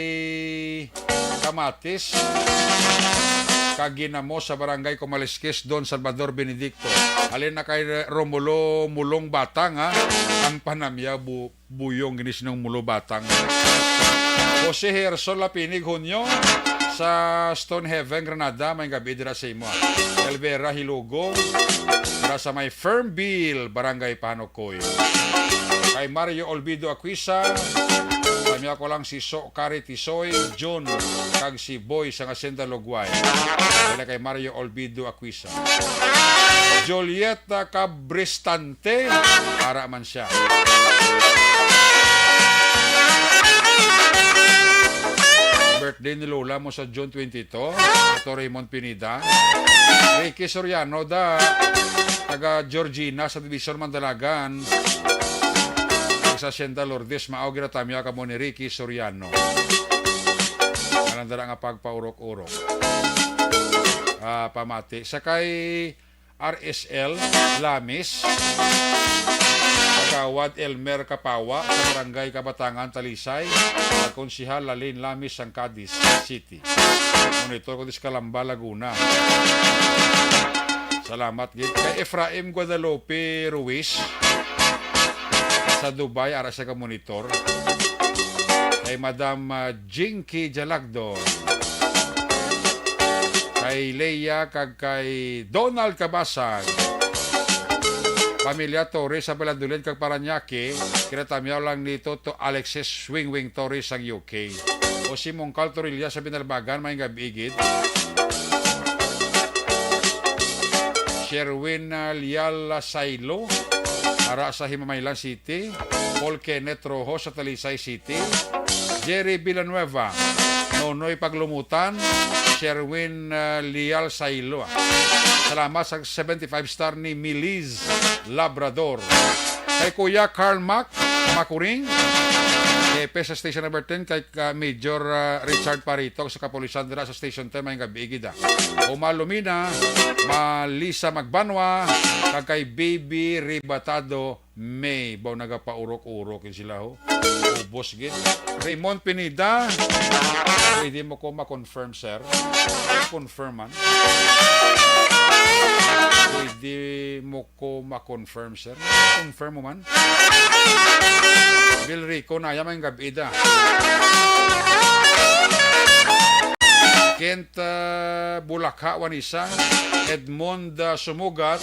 Kamatis. Kag ginamo sa barangay Kumaliskis, Don Salvador Benedicto. Halin na kay Romulo Mulong Batang, ha? Ang panamya bu-, buyong gini sinong Mulo Batang. Jose Gerson Lapinig Hunyo sa Stone Heaven, Granada, may gabi dira sa imo. Elvera Hilugo, dira sa may Fernville, Barangay Panukoy. Kay Mario Olvido Aquisa, kami ako lang si So Kari Tisoy, Jun, kag si Boy sa Hacienda Lugway. Wala kay Mario Olvido Aquisa. Julieta Cabristante, ara man siya. Birthday ni Lola mo sa June twenty-two, Doctor Raymond Pineda. Ricky Soriano da, taga Georgina, sa Division Mandalagan. Sa Hacienda Lourdes, mao ginatamya kamo ni Ricky Soriano. Alang dala nga pagpaurok-urok. Ah, pamati. Sa kay R S L Lamis, Kagawad Elmer Kapawa sa Barangay Kabatangan, Talisay, sa Konsehal Lalin Lamis sang Cadiz City. Monitor ko dis Calamba, Laguna. Salamat gid kay Efraim Guadalupe Ruiz sa Dubai, ara sa ka monitor. Kay Madam, ah, Jinky Jalagdon. Kay Leia kag kay Donald Cabasag. Pamilya Torres sa Valladolid kag Parañaque, kinatamyaw lang ni Toto Alexis Swingwing Torres sang U K. O si Mongkal Torilla sa Binalbagan, may gabi gid. Sherwin, ah, Lial, ah, Sailo, ara sa Himamaylan City. Paul Kenneth Rojo sa Talisay City. Jerry Villanueva, Nonoy Paglumutan, Sherwin, ah, Lial Sailo. Salamat sa seventy-five star ni Miliz Labrador. Kay Kuya Carl Mac Macuring, Jefe sa Station Number ten, kay ka Major, ah, Richard Paritok sa kapulisan dira sa Station ten, may gabi gid, ah. Uma Lumina, Malisa Magbanwa, kag kay Baby Ribatado May. Baw nagapaurok-urok yun sila, ho. Ubos gid. Raymond Pineda, pwede mo ko ma-confirm, sir? Confirm man. Pwede mo ko ma-confirm, sir? Confirm mo man. Bill Rico na, yan, may gab-ida. Kent, ah, Bulakha, Wanisa. Edmond, ah, Sumugat.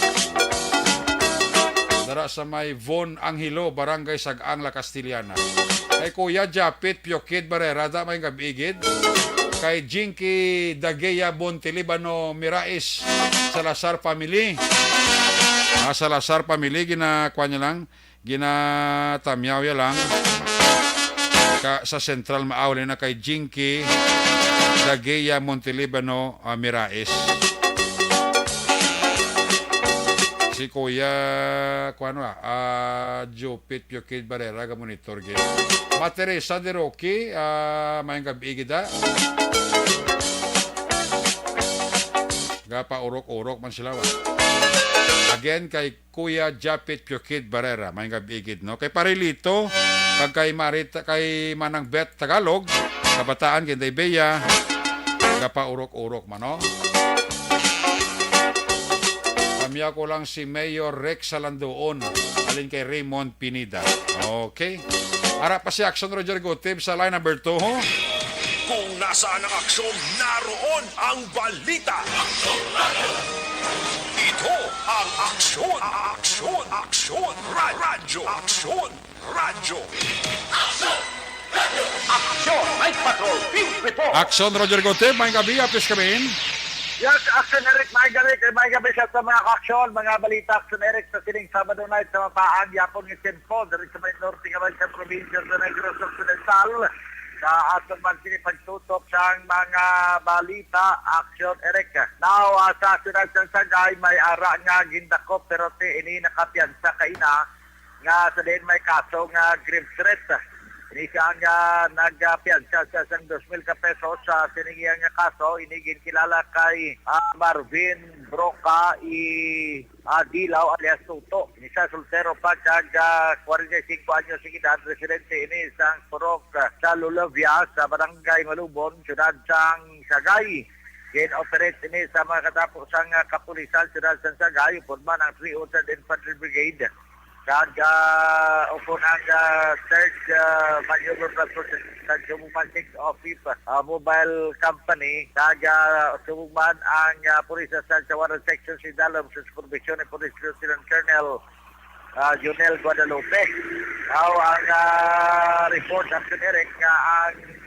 Dara sa may Von Angelo, Barangay Sag-ang, La Castellana. Kay Kuya Japit Piokid Barrera, da, may gab-igid. Kay Jinky Dagea Bontilibano Mirais, Salazar family. Ah, Salazar family, gina-, kuwan niya lang, ginatamyaw niya lang. Ka, sa Central, maawli na kay Jinky Dagea Montelibano, ah, Mirais. Si Kuya, kuwan ba? Ah, Jupit Piokid Barrera, ga-monitor gid. Ma Teresa de Roque, ah, mayong gabi gid, ah. Gapaurok-urok man sila, wa. Again, kay Kuya Japit Piokid Barrera, mayong gabi gid, no? Kay Pare Lito, kag kay Marita, kay Manang Beth Tagalog, Kabataan, kay Inday Bea, gapaurok-urok man, no? Kamya ko lang si Mayor Rex Salandoon, alin kay Raymond Pineda. Okay. Ara pa si Action Roger Gutib sa line number two, ho? Kung nasaan ang aksyon, naroon ang balita. Ito ang Aksyon, Aksyon, Aksyon, Ra-, Radyo, Aksyon, Radyo. Aksyon! Night Patrol, Field Report. Action, Roger Gutib, may gabi, apis kami. Yes, Action Eric, may gabi, may gabi sa, sa mga aksyon, mga balita, Action Eric, sa sining Sabado night sa mapaang yapon nga tempo, diri sa may norte nga may sa probinsya sa Negros Occidental. Sa aton man sini pagtutok sa mga balita, Action Eric. Now, ah, sa siyudad sa Sagay, may ara nga gindakop, pero ti ini nakapiyansa kaina nga sa diin may kaso nga grave threat. Ini siya nga nagpiyansa sa sang dos mil ka pesos sa sining iya nga kaso. Ini ginkilala kay, ah, Marvin Broca i, ah, Dilaw alias Tuto. Ini siya soltero pa kag, ah, kwarenta y cinco anyos ang edad, residente ini sang Purok, ah, sa Lulavia sa Barangay Malubon, siyudad sang Sagay. Gin-operate ini sa mga katapo sang, ah, kapulisan siyudad sang Sagay, upod man ang three oh third Infantry Brigade. Kag, ah, upod ang, ah, third, ah, Maneuver Platoon sa Subuman six Office, ah, Mobile Company. Kag, ah, subong man ang, ah, pulis sa San Juan Section, sidalom sa supervision ni Police Lieutenant Colonel, ah, Junel Guadalupe. Now, ang, ah, report, Action Eric, nga ang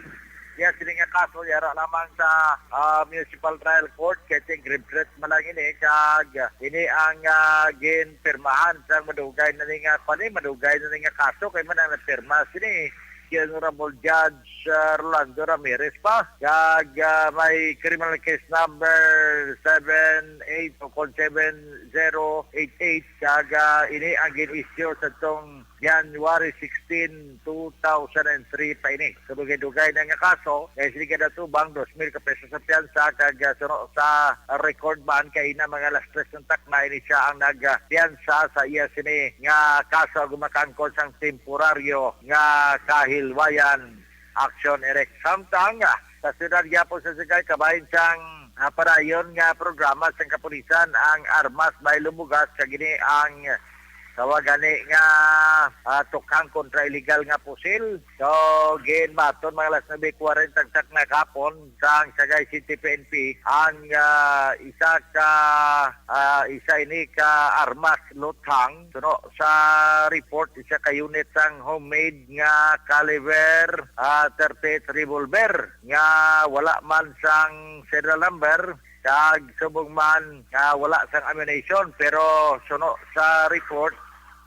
iya sini nga kaso yara lamang sa, ah, Municipal Trial Court, kay ting grave threat man lang ini, kag ini ang, ah, ginpirmahan sang madugay na ni nga, kuwan ni, madugay na ni nga kaso, kay man ang nagpirma sini si Honorable Judge, ah, Rolando Ramirez pa, kag, ah, may criminal case number seven eight o kon seven zero eight eight, kag, ah, ini ang gin-issue sa tong January sixteen, two thousand and three pa ini. Sa dugay-dugay na nga kaso, kay sini kada tubang dos mil ka pesos sa piyansa, kag, ah, suno sa record man kay na mga alas tres ng takna ini siya ang nagpiyansa sa iya sini nga kaso, gumakangkon sang temporaryo nga kahilwayan, Action Eric. Samtang, ah, sa siyudad gyapon sa Sagay, kabahin sang, ah, padayon nga programa sang kapulisan ang Armas Baylo Bugas, kag ini ang tawag gani nga, ah, tukhang kontra illegal nga pusil. So, ginbaton mga alas nuebe kwarenta ang takna kahapon sang Sagay City P N P ang, ah, isa ka, ah, isa ini ka armas luthang. Suno sa report, isa ka unit sang homemade nga caliber, ah, thirty-eight revolver nga wala man sang serial number. Kag subong man nga wala sang ammunition, pero suno sa report,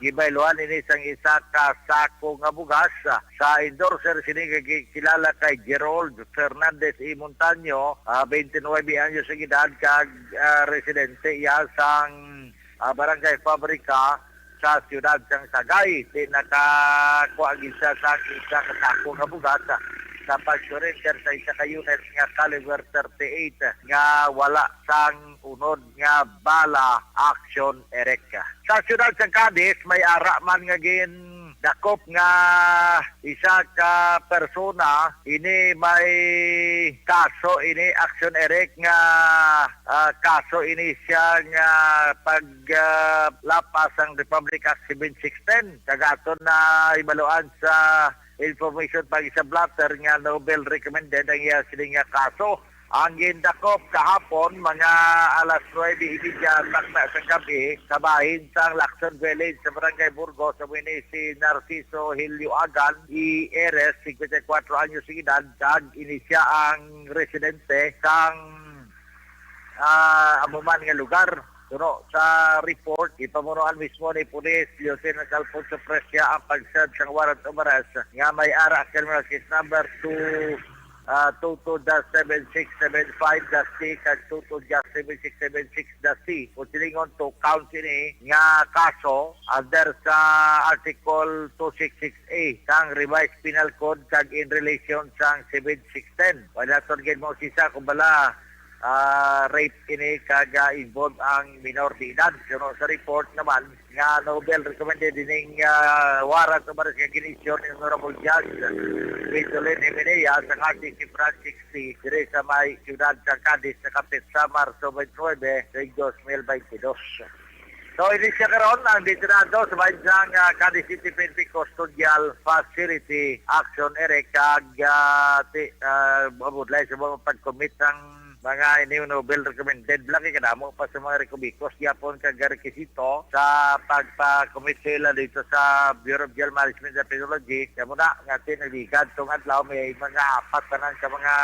gibayluhan ini sang isa ka sako nga bugas, ah, sa endorser sini nga gikilala kay Gerald Fernandez E. Montaño, ah, twenty-nine anyos ang edad, kag, ah, residente iya sang, ah, Barangay Fabrica sa siyudad sang Sagay. Ti nakakuha gid siya sa isa ka sako nga bugas, ah, sa pag-surrender sa isa ka unit nga caliber thirty-eight nga wala sang unod nga bala, Action Eric. Sa siyudad sang Cadiz, may ara man nga gin Dakop nga isa ka persona ini may kaso ini, Action Eric, nga, ah, kaso ini siya nga pag, ah, lapas sang Republic Act seven six ten. Kag aton na ibaluan sa information pag sa blotter nga no bail recommended ang iya sini nga kaso. Ang gindakop kahapon, mga alas nuebe y media takna sa gabi, sa bahin sang Lacson Village sa Barangay Burgos, sa ini si Narciso Helio Agan y Eres, singkwenta y kuwatro anyos ang edad, kag ini siya ang residente sang, ah, amo man nga lugar. Suno sa report, gipamunuan mismo ni Pulis Lieutenant Alfonso Presia ang pag-serve sang warrant of arrest nga may ara criminal case number two, ah, two two dash seven six seven five dash C kag two two dash seven six seven six dash C. Kung silingon, two counts ini nga kaso under sa Article two six six A sang Revised Penal Code kag in relation sang seven six ten. Wala naton gid mo sisa kung bala, ah, rape ini kag, ah, involved ang minor de edad. Pero sa report naman nga no bail recommended ining, ah, warrant of arrest nga gin-issue ni Honorable Judge Gwendolyn Jimenea sa R T C Branch sixty diri sa may siyudad sa Cadiz, nakapit sa Marso twenty-nine, dos mil twenty-two. So, ini siya karon ang detenido sa bahin sang, ah, Cadiz City P N P Custodial Facility. Action, Eric, kag, ah, ti-, ah, mabudlay sa mga pag-commit sang mga ini no bail recommended lang, eh, kadamo pa sa mga rekubikos gyapon kag rekisito sa pagpa-commit sa ila dito sa Bureau of Jail Management and Penology. Kaya mo na, nga tinaligan tong adlaw, may mga apat tanan ka mga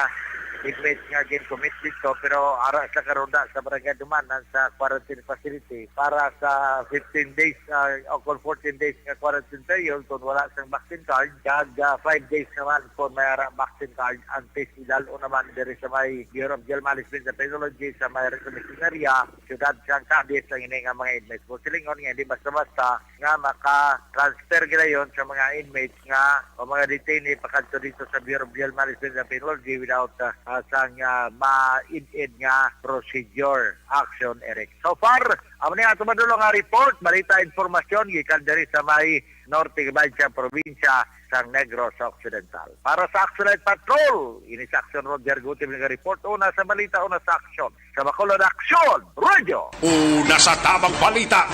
inmates nga gin-commit dito, pero ara sa karon da sa Barangay Dumanan sa quarantine facility para sa fifteen days, ah, o kung fourteen days nga quarantine period kung wala sang vaccine card, kag, ah, five days naman kung may ara vaccine card, antes idal-on naman diri sa may Bureau of Jail Management and Penology sa may Reclamation Area, siyudad sang Cadiz, ang ini nga mga inmates. Kung silingon nga, hindi basta-basta nga maka-transfer ginayon sa mga inmates nga o mga detainee pakadto dito sa Bureau of Jail Management and Penology without, ah, ah, sang, ah, ma-id-id nga procedure. Action, Eric. So far, amo ni ato madulong nga report, balita, impormasyon gikan diri sa may norte kabahin sang probinsya sang Negros Occidental. Para sa Action Night Patrol, ini sa Action Roger Guti nga report, una sa balita, una sa aksyon. Sa Bacolod Action Radio. Una sa tamang balita,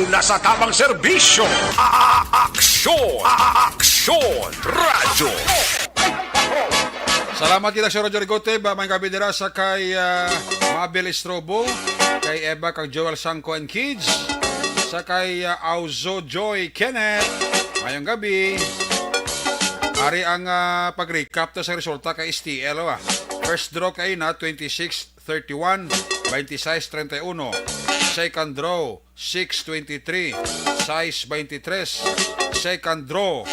una sa tamang serbisyo. A-, a-, aksyon, a-, a-, aksyon, radyo. Salamat kita, Sir Roger Gutib. Ah, may gabi dira sa kay, ah, Mabel Estrobo, kay Eva, kag Joel Sangko and Kids, sa kay, ah, Auzo Joy Kenneth. Mayong gabi. Ari ang, ah, pag-recap ta sa resulta kay S T L, ah. First draw kay na twenty-six thirty-one, twenty-six treinta y uno. Second draw, six twenty-three, sais veintitrés. Second draw,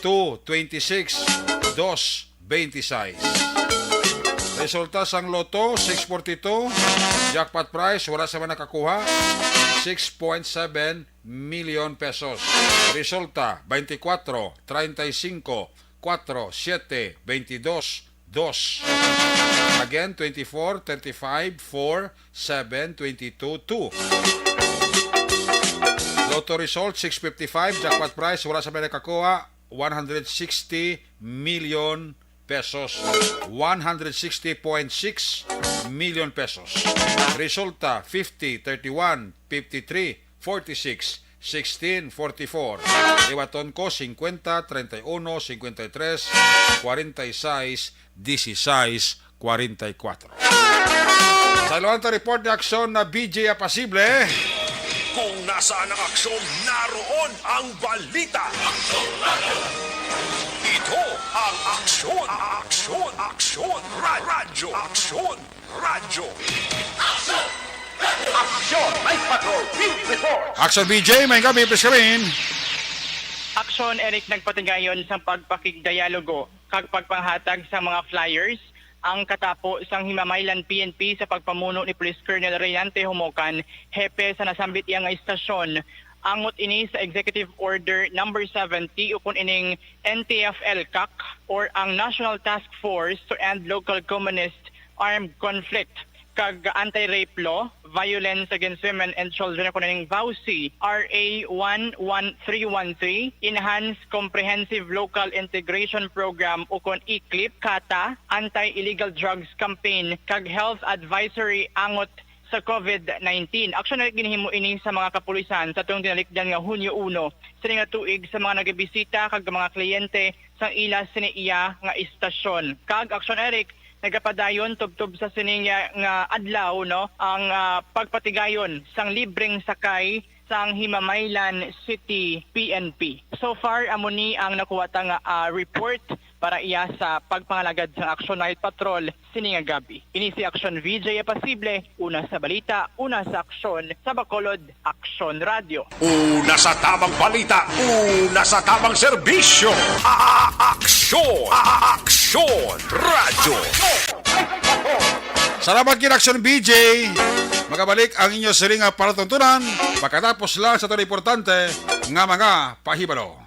two twenty-six, dos veintiseis. Resulta sang Lotto, six forty-two. Jackpot prize, wala sa man nakakuha, six point seven million pesos. Resulta, veinticuatro, treinta y cinco, cuatro, siete, veintidós, dos. Again, twenty-four, thirty-five, four, seven, twenty-two, two. Lotto result, six fifty-five. Jackpot prize, wala sa may nakakuha, one hundred sixty million pesos. One hundred sixty point six million pesos. Resulta, fifty, thirty-one, fifty-three, forty-six, sixteen, forty-four. Liwaton ko, cincuenta, treinta y uno, cincuenta y tres, cuarenta y seis, dieciséis, cuarenta y cuatro. Sa Luanta report ni Aksyon na B J Apasible. Kung nasaan ang aksyon, naroon ang balita. Ito ang Aksyon, Aksyon, Aksyon, Ra-, Radyo, Aksyon, Radyo. Aksyon! Aksyon! Night Patrol Field Report! Action B J, may gabi, please come in. Aksyon, Eric, nagpatigayon sa pagpakigdialogo kag pagpanghatag sa mga flyers ang katapo sang Himamaylan P N P sa pagpamuno ni Police Colonel Reyante Homocan, hepe sa nasambit iya nga istasyon. Angot ini sa Executive Order Number seventy, ukon ining N T F L CAC or ang National Task Force to End Local Communist Armed Conflict. kag anti-rape law, Violence Against Women and Children, kuno ning VAWC, R A one one three one three, Enhanced Comprehensive Local Integration Program, ukon eclip, kata, Anti-Illegal Drugs Campaign, kag Health Advisory angot sa COVID nineteen. Actually, ginhimo ini sa mga kapulisan sa atong tinalikdan nga Hunyo uno, sini nga tuig sa mga nagabisita kag mga kliyente sang ila sini iya nga istasyon. Kag Action Eric, nagapadayon tubtob sa sini nga, nga adlaw, no, ang, ah, pagpatigayon sang libreng sakay sang Himamaylan City P N P. So far, amo ni ang nakuha ta nga, ah, report para iya sa pagpangalagad sang Action Night Patrol sini nga gab-i. Ini si Action V J Apasible, una sa balita, una sa aksyon, sa Bacolod, Action Radio. Una sa tamang balita, una sa tamang serbisyo. A-, a-, aksyon, a-, a-, aksyon, radyo. Salamat gid, Action V J. Magabalik ang inyo siling nga palatuntunan pagkatapos lang sa tan importante nga mga pahibalo.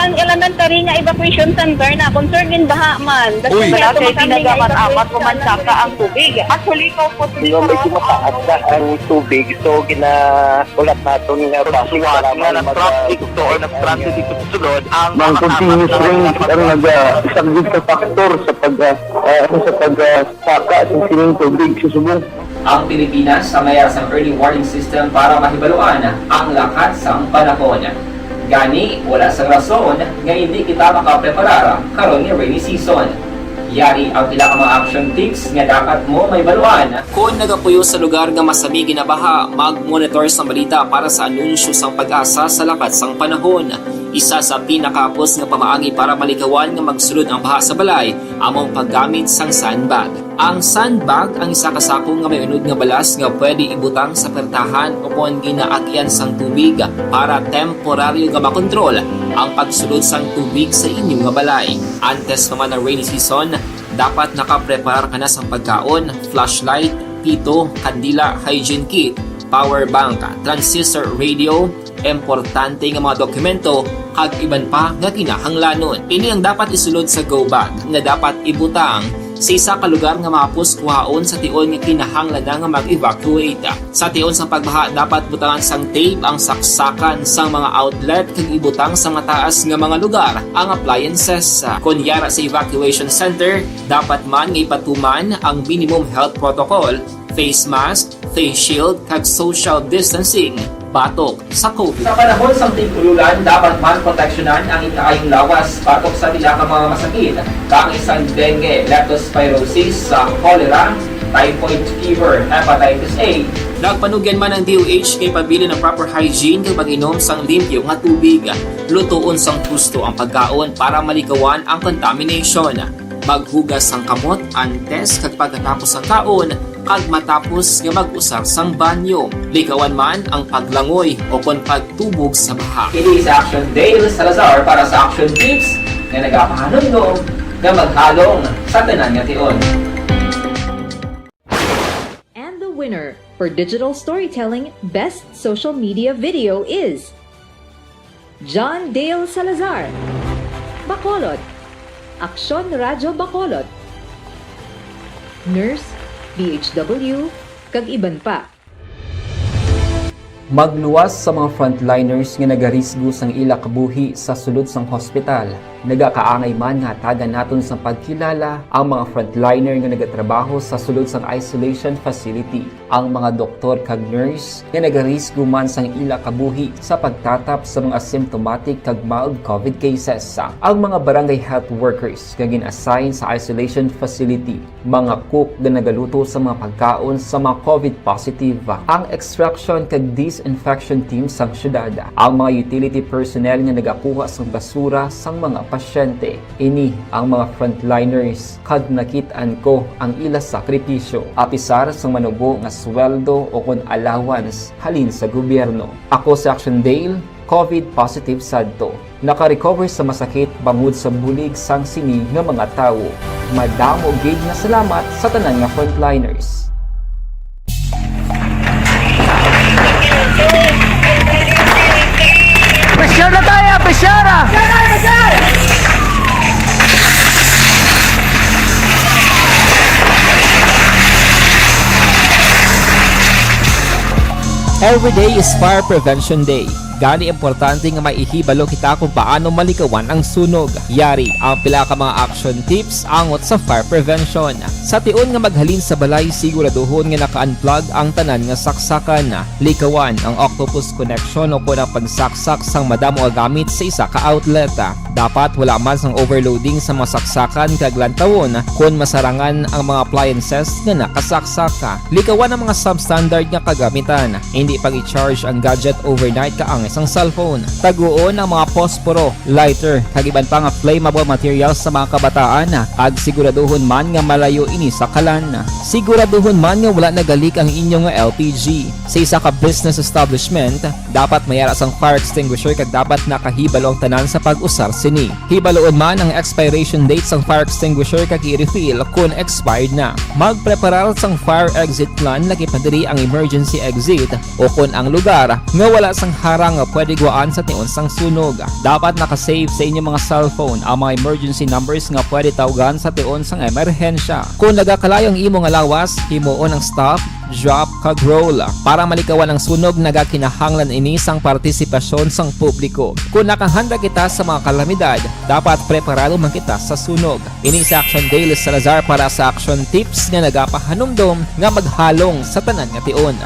Ang elementary nga evacuation center na concern gin baha man. Uy. Wala kay tinaga man amat o mansaka ang tubig. Actually, ko po, medyo mataas na ang tubig, so ginaulat naton nga basi nga nag-traffic to or nag-transit dito sa sulod ang mga continuous rain ang nag-, ah, isang big factor sa pag, ah, ah, sa pag, ah, saka sa sining tubig sa subong. Ang Pilipinas ang may sang early warning system para mahibaluan ang lakat sang panahon. Gani, wala sang rason nga hindi kita makapreparar karon nga rainy season. Yari ang pila ka mga action tips nga dapat mo mahibaluan. Kon nagapuyo sa lugar nga masami ginabaha, mag-monitor sang balita para sa anunsyo sang PAGASA sa lakat sang panahon. Isa sa pinakahapos nga pamaagi para malikawan nga magsulod ang baha sa balay amo ang paggamit sang sandbag. Ang sandbag ang isa ka sako nga may unod nga balas nga pwede ibutang sa pertahan ukon ginaagian sang tubig para temporaryo nga makontrol ang pagsulod sang tubig sa inyo nga balay. Antes pa man ang rainy season, dapat nakapreparar ka na sang pagkaon, flashlight, pito, kandila, hygiene kit, power bank, transistor radio, importante nga mga dokumento, kag iban pa nga kinahanglanon. Ini ang dapat isulod sa go bag nga dapat ibutang sa isa ka lugar nga mahapos kuhaon sa tion nga kinahanglan na nga mag-evacuate. Sa tion sang pagbaha, dapat butangan sang tape ang saksakan sang mga outlet kag ibutang sa mataas nga mga lugar ang appliances. Kon yara sa evacuation center, dapat man nga ipatuman ang minimum health protocol, face mask, face shield, kag social distancing batok sa COVID. Sa panahon sang tig-ululan, dapat man proteksyonan ang ikaayong lawas batok sa pila ka mga masakit, kaangay sang dengue, leptospirosis, sa cholera, typhoid fever, hepatitis A. Nagpanugyan man ang D O H nga ipabilin ang proper hygiene kag pag-inom sang limpyo nga tubig. Lutoon sang husto ang pagkaon para malikawan ang contamination. Maghugas sang kamot antes kag pagkatapos sang kaon, kag matapos nga mag-usar sang banyo. Likawan man ang paglangoy ukon pagtubog sa baha. Ini si Action Dale Salazar para sa Action Tips nga nagapahanumdom nga maghalong sa tanan nga tion. And the winner for digital storytelling best social media video is John Dale Salazar, Bacolod, Aksyon Radyo Bacolod, nurse, D H W, kag iban pa. Magluwas sa mga frontliners nga nagarisgo sang ila kabuhi sa sulod sang hospital. Nagakaangay man nga hatagan naton sang pagkilala ang mga frontliner nga nagatrabaho sa sulod sang isolation facility. Ang mga doktor kag nurse nga nagarisgo man sang ila kabuhi sa pagtatap sa mga symptomatic kag mild COVID cases. Ang mga barangay health workers nga gin-assign sa isolation facility, mga cook nga nagaluto sa mga pagkaon sa mga COVID positive, ang extraction kag disinfection team sang syudad, ang mga utility personnel nga nagakuha sang basura sang mga pasyente. Ini ang mga frontliners kag nakit-an ko ang ila sakripisyo, apisar sang manubo nga sweldo ukon allowance halin sa gobyerno. Ako si Action Dale, COVID positive sadto. Naka-recover sa masakit bangod sa bulig sang sini nga mga tawo. Madamo gid nga salamat sa tanan nga frontliners. Bishara! Every day is Fire Prevention Day. Gani, importante nga may ihibalo kita kung paano malikawan ang sunog. Yari ang pila ka mga action tips angot sa fire prevention. Sa tion nga maghalin sa balay, siguraduhon nga naka-unplug ang tanan nga saksakan. Likawan ang octopus connection o kon ang pagsaksak sang madamo nga gamit sa isa ka outlet. Dapat wala man sang overloading sa mga saksakan kag lantawon kon masarangan ang mga appliances nga nakasaksak. Likawan ang mga substandard nga kagamitan. Hindi pag-i-charge ang gadget overnight kaangay sang cellphone. Taguon ang mga posporo, lighter, kag iban pa nga flammable materials sa mga kabataan, kag siguraduhon man nga malayo ini sa kalan. Siguraduhon man nga wala nagalik ang inyo nga L P G. Sa isa ka business establishment, dapat may ara sang fire extinguisher kag dapat nakahibalo ang tanan sa pag-usar sini. Hibaluon man ang expiration date sang fire extinguisher kag i-refill kon expired na. Magpreparar sang fire exit plan, lakip na diri ang emergency exit o kon ang lugar nga wala sang harang nga pwede gwaan sa tion sang sunog. Dapat naka-save sa inyo mga cellphone ang mga emergency numbers nga pwede tawgan sa tion sang emerhensya. Kon nagakalayo ang imo nga lawas, himuon ang stop, drop, kag roll. Para malikawan ang sunog, nagakinahanglan ini sang partisipasyon sang publiko. Kon nakahanda kita sa mga kalamidad, dapat preparado man kita sa sunog. Ini si Action Daily Salazar para sa Action Tips nga nagapahanumdom nga maghalong sa tanan nga tion.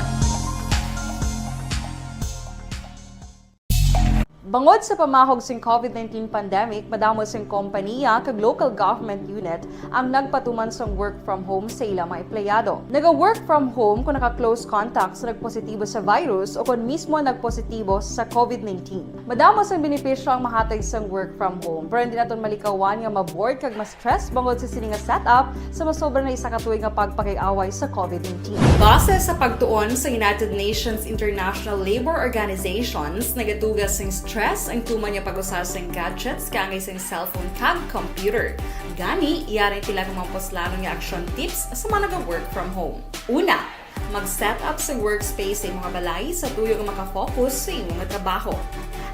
Bangod sa pamahog sing COVID nineteen pandemic, madamo sing kompaniya kag local government unit ang nagpatuman sang work from home sa ila mga empleyado. Naga-work from home kon naka-close contact sa nagpositibo sa virus o kon mismo nagpositibo sa COVID nineteen. Madamo sang benepisyo ang mahatag sang work from home, pero hindi naton malikawan nga ma-bored kag ma-stress bangod sa sini nga setup sa masobra na isa ka tuig nga pagpakig-away sa COVID nineteen. Base sa pagtuon sa United Nations International Labor Organizations, nagatuga sing stress ang tuman nga pag-usa sing gadgets kaangay sing cellphone kag computer. Gani, yari pila ka mga puslanon nga action tips sa mga naga-work from home. Una, mag-set up sa workspace sa imong balay sa tuyo nga maka-focus sa imo nga trabaho.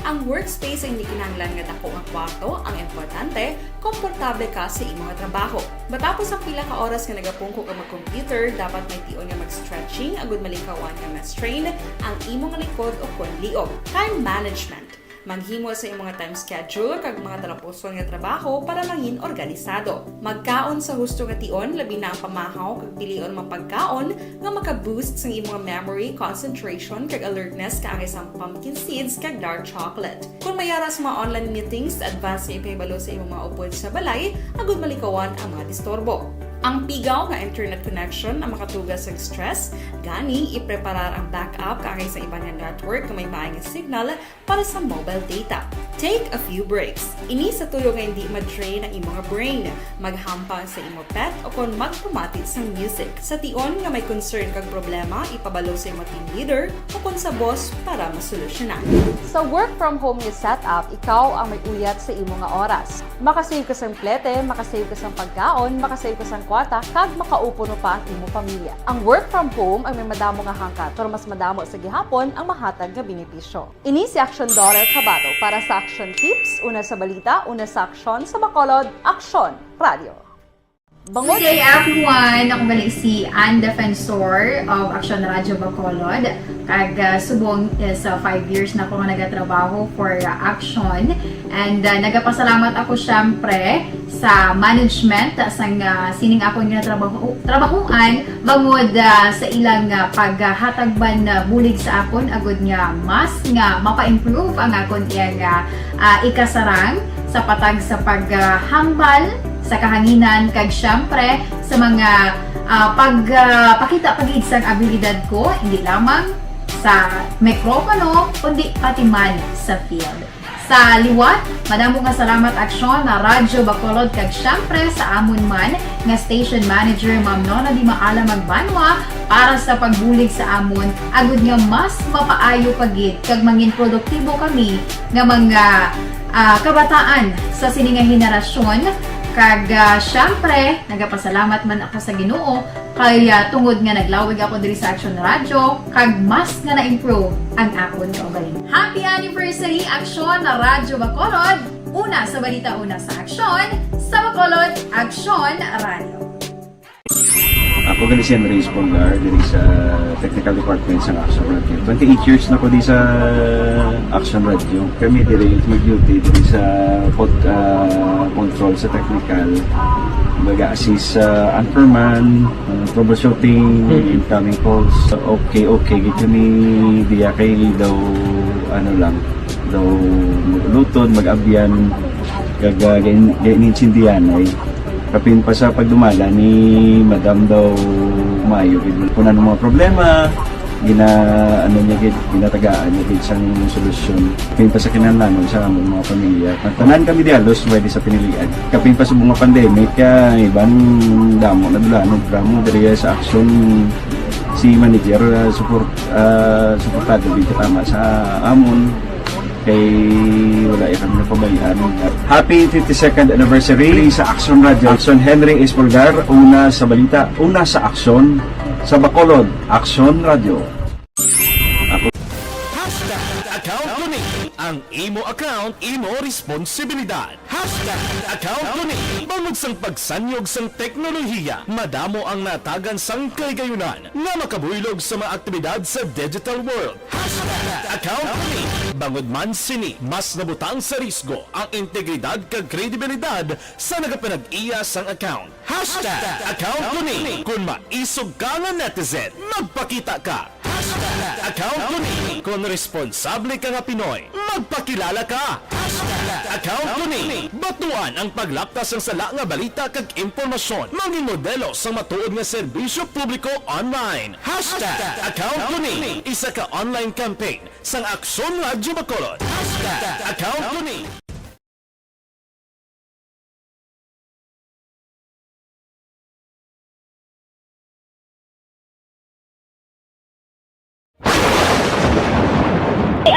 Ang workspace ay hindi kinahanglan nga dako nga kwarto ang importante, komportable ka sa imo nga trabaho. Matapos ang pila ka oras nga nagapungko ka mag-computer, dapat may tion nga mag-stretching agud malikawan nga ma-strain ang imo nga likod o kon liog. Time management. Maghimo sa imong time schedule kag mga talapuson nga trabaho para mangin organisado. Magkaon sa husto nga tion, labi na ang pamahaw, kag pilion ang mga pagkaon nga maka-boost sang imong memory, concentration, kag alertness kaangay sang pumpkin seeds kag dark chocolate. Kon may ara sa mga online meetings, advance nga ipahibalo sa imong mga upod sa balay agud malikawan ang mga disturbo. Ang pigaw nga internet connection ang makatuga sang stress, gani ipreparar ang backup kaangay sa iban nga network nga may maay nga signal para sa mobile data. Take a few breaks. Ini sa tuyo nga hindi ma-drain ang imo nga brain. Maghampang sa imo pet o kon magpamati sang music. Sa tion nga may concern kag problema, ipabalo sa imo team leader o kon sa boss para masolusyonan. Sa work from home nga setup, ikaw ang may uyat sa imo nga oras. Makasave ka sang plete, makasave ka sang pagkaon, makasave ka sang kwarta, kag makaupo pa ang imo pamilya. Ang work from home ay may madamo nga hangkat, pero mas madamo sa gihapon ang mahatag nga benepisyo. Ini si Action Daughter Kabato para sa Action Tips, una sa balita, una sa aksyon, sa Bacolod, Aksyon Radio. Bangod Good day, everyone! Ako gali si Ann Defensor of Action Radio Bacolod. Kag, ah, subong is, ah, five years na ako nga nagatrabaho for, ah, Action. And, ah, nagapasalamat ako, syempre, sa management, ah, sang, ah, sining akon nga trabaho, trabahoan, bangod, ah, sa ilang, ah, paghatag man, ah, bulig sa akon, agud nga mas nga mapa-improve ang akon iyang, ah, ah, ikasarang sa patag sa paghambal sa kahanginan, kag syempre sa mga, ah, pag, ah, pakita pa gid sang abilidad ko, hindi lamang sa mikropono, kundi pati man sa field. Sa liwat, madamo nga salamat, Aksyon, na Radyo Bacolod, kag syempre sa amon man nga station manager, Ma'am Nona Di Maala Magbanwa, para sa pagbulig sa amon, agud nga mas mapaayo pa gid kag mangin produktibo kami nga mga, ah, kabataan sa sini nga henerasyon, Kag, ah, syempre, nagapasalamat man ako sa Ginoo kay, ah, tungod nga naglawig ako diri sa Action Radio, kag mas nga na-improve ang akon kaugalingon. Happy anniversary, Action Radyo Bacolod! Una sa balita, una sa aksyon, sa Bacolod, Action Radio. Ako gali si Henry Espolgar, diri sa technical department sa Action Radio. Twenty-eight years na ko di sa Action Radio. Kami diri mag-duty diri sa pod, ah, control sa technical. Mag-assist sa anchorman, ah, troubleshooting, incoming calls. Okay, okay, gid kami diya kay daw, ano lang, daw luton, mag-abyan, kag, ah, gain-, gain-, gainsindihan ay. Kapin pa sa pagdumala ni Madam daw maayo gid. Kung ano mga problema, gina-, ano niya gid, ginatagaan niya gid sang solusyon. Kapin pa sa kinahanglanon sa among mga pamilya. Tanan kami di halos pwede sa pinilian. Kapin pa sa mga pandemic, kaya iban damo na dula, no, drama diri sa aksyon si manager, ah, support, ah, suportado gid katama sa amon. Kay wala ya kami napabayaan. Happy fifty-second anniversary sa Action Radio. Action Henry Espolgar, una sa balita, una sa aksyon, sa Bacolod, Action Radio. Hashtag account ko ni. Ang imo account, imo responsibilidad. Hashtag account ko ni. Bangod sang pagsanyog sang teknolohiya, madamo ang natagan sang kahigayonan nga makabuylog sa mga aktibidad sa digital world. Hashtag account ko ni. Bangod man sini, mas nabutang sa risgo ang integridad kag kredibilidad sa nagapanag-iya sang account. Hashtag account ko ni. Kon maisog ka nga netizen, magpakita ka. Hashtag account ko ni. Kon responsable ka nga Pinoy, magpakilala ka. Hashtag account ko ni. Batuan ang paglaptas sang sala nga balita kag impormasyon. Mangin modelo sang matuod nga serbisyo publiko online. Hashtag account ko ni. Isa ka online campaign sang Aksyon Radyo Bacolod. Hashtag account ko ni.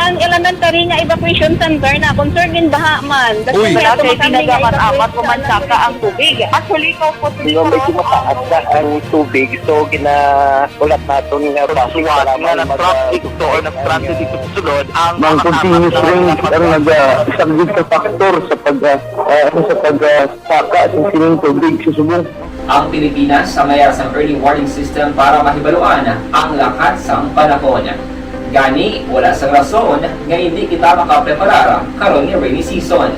Ang elementary nga evacuation center na concern gin baha man. Uy! Wala kay pinagamat-amat umansaka ang tubig. Actually, ko po medyo mataas na ang tubig, so gina-, ulat naton nga bus nga nag-traffic to or nag-transit dito sa sulod ang mga continuous rains ang nag-, ah, isang big factor sa pag, ah, ah, sa pag, ah, saka sa sining tubig sa subong. Ang Pilipinas ang mayara sang early warning system para mahibaluan ang lakat sang panahon. Gani, wala sang rason nga indi kita makapreparar karon nga rainy season.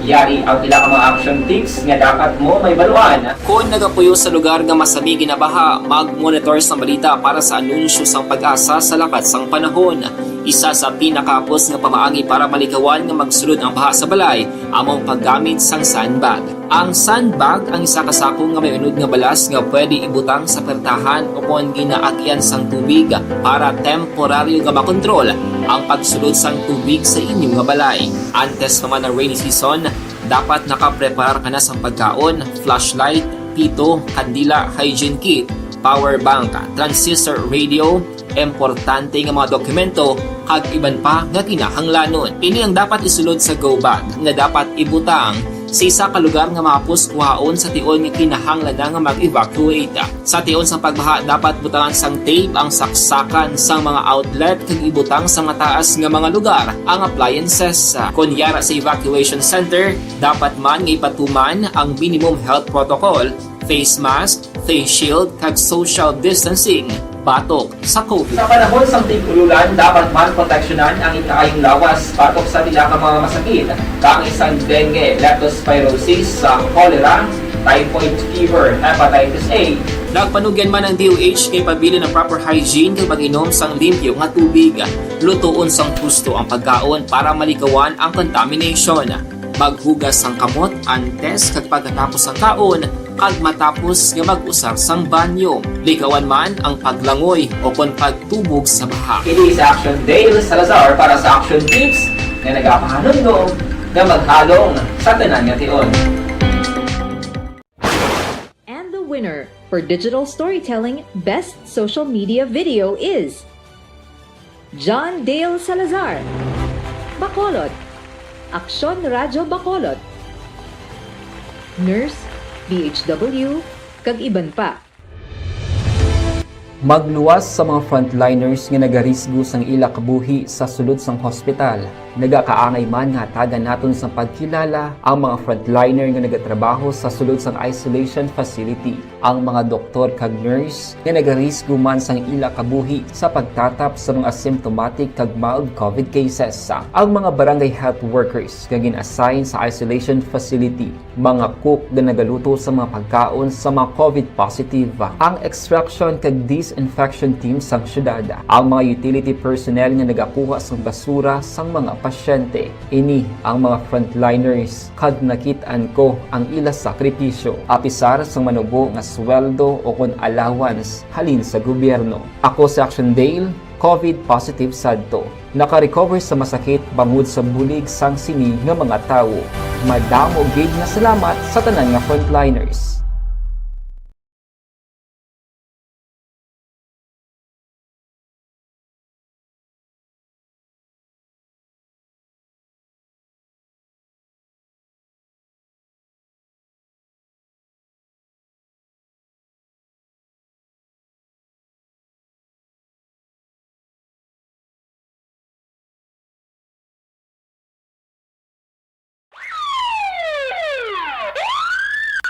Yari ang pila ka mga action tips nga dapat mo mahibaluan. Kon nagapuyo sa lugar nga masami ginabaha, mag-monitor sang balita para sa anunsyo sang PAGASA sa lakat sang panahon. Isa sa pinakahapos nga pamaagi para malikawan nga magsulod ang baha sa balay amo ang paggamit sang sandbag. Ang sandbag ang isa ka sako nga may unod nga balas nga pwede ibutang sa pertahan o kon ginaagyan sang tubig para temporaryo nga makontrol ang pagsulod sang tubig sa inyo nga balay. Antes pa man ang rainy season, dapat nakapreparar ka na sang pagkaon, flashlight, pito, kandila, hygiene kit, power bank, transistor radio, importante nga mga dokumento, kag iban pa nga kinahanglanon. Ini ang dapat isulod sa go bag nga dapat ibutang sa isa ka lugar nga mahapos kuhaon sa tion nga kinahanglan na nga mag-evacuate. Sa tion sang pagbaha, dapat butangan sang tape ang saksakan sang mga outlet kag ibutang sa mataas nga mga lugar ang appliances. Kon yara sa evacuation center, dapat man nga ipatuman ang minimum health protocol, face mask, face shield, kag social distancing batok sa COVID. Sa panahon sang tig-ulolan, dapat man proteksyonan ang ikaayong lawas batok sa pila ka mga masakit, kaangay sang dengue, leptospirosis, sa cholera, typhoid fever, hepatitis A. Nagpanugyan man ang D O H kay pabilin ang proper hygiene kag pag-inom sang limpyo nga tubig. Lutoon sang husto ang pagkaon para malikawan ang contamination. Maghugas sang kamot antes kag pagkatapos sang kaon, kag matapos nga mag-usar sang banyo. Likawan man ang paglangoy o kon pagtubog sa baha. Ini si Action Dale Salazar para sa Action Tips nga nagapahanumdom nga maghalong sa tanan nga tion. And the winner for Digital Storytelling Best Social Media Video is John Dale Salazar, Bacolod, Aksyon Radyo Bacolod. nurse, B H W, kag iban pa. Magluwas sa mga frontliners nga nagarisgo sang ila kabuhi sa sulod sang hospital. Nagakaangay man nga hatagan naton sang pagkilala ang mga frontliner nga nagatrabaho sa sulod sang isolation facility, ang mga doktor kag nurse nga nagarisgo man sang ila kabuhi sa pagtatap sa mga asymptomatic kag mild covid cases, ang mga barangay health workers nga gin-assign sa isolation facility, mga cook nga nagaluto sa mga pagkaon sa mga covid positive, ang extraction kag disinfection team sang syudad, ang mga utility personnel nga nagakuha sang basura sang mga pasyente. Ini ang mga frontliners, kag nakit-an ko ang ila sakripisyo, apisar sang manubo nga sweldo o kon allowance halin sa gobyerno. Ako si Action Dale, covid positive sadto. Naka-recover sa masakit bangod sa bulig sang sini nga mga tawo. Madamo gid nga salamat sa tanan nga frontliners.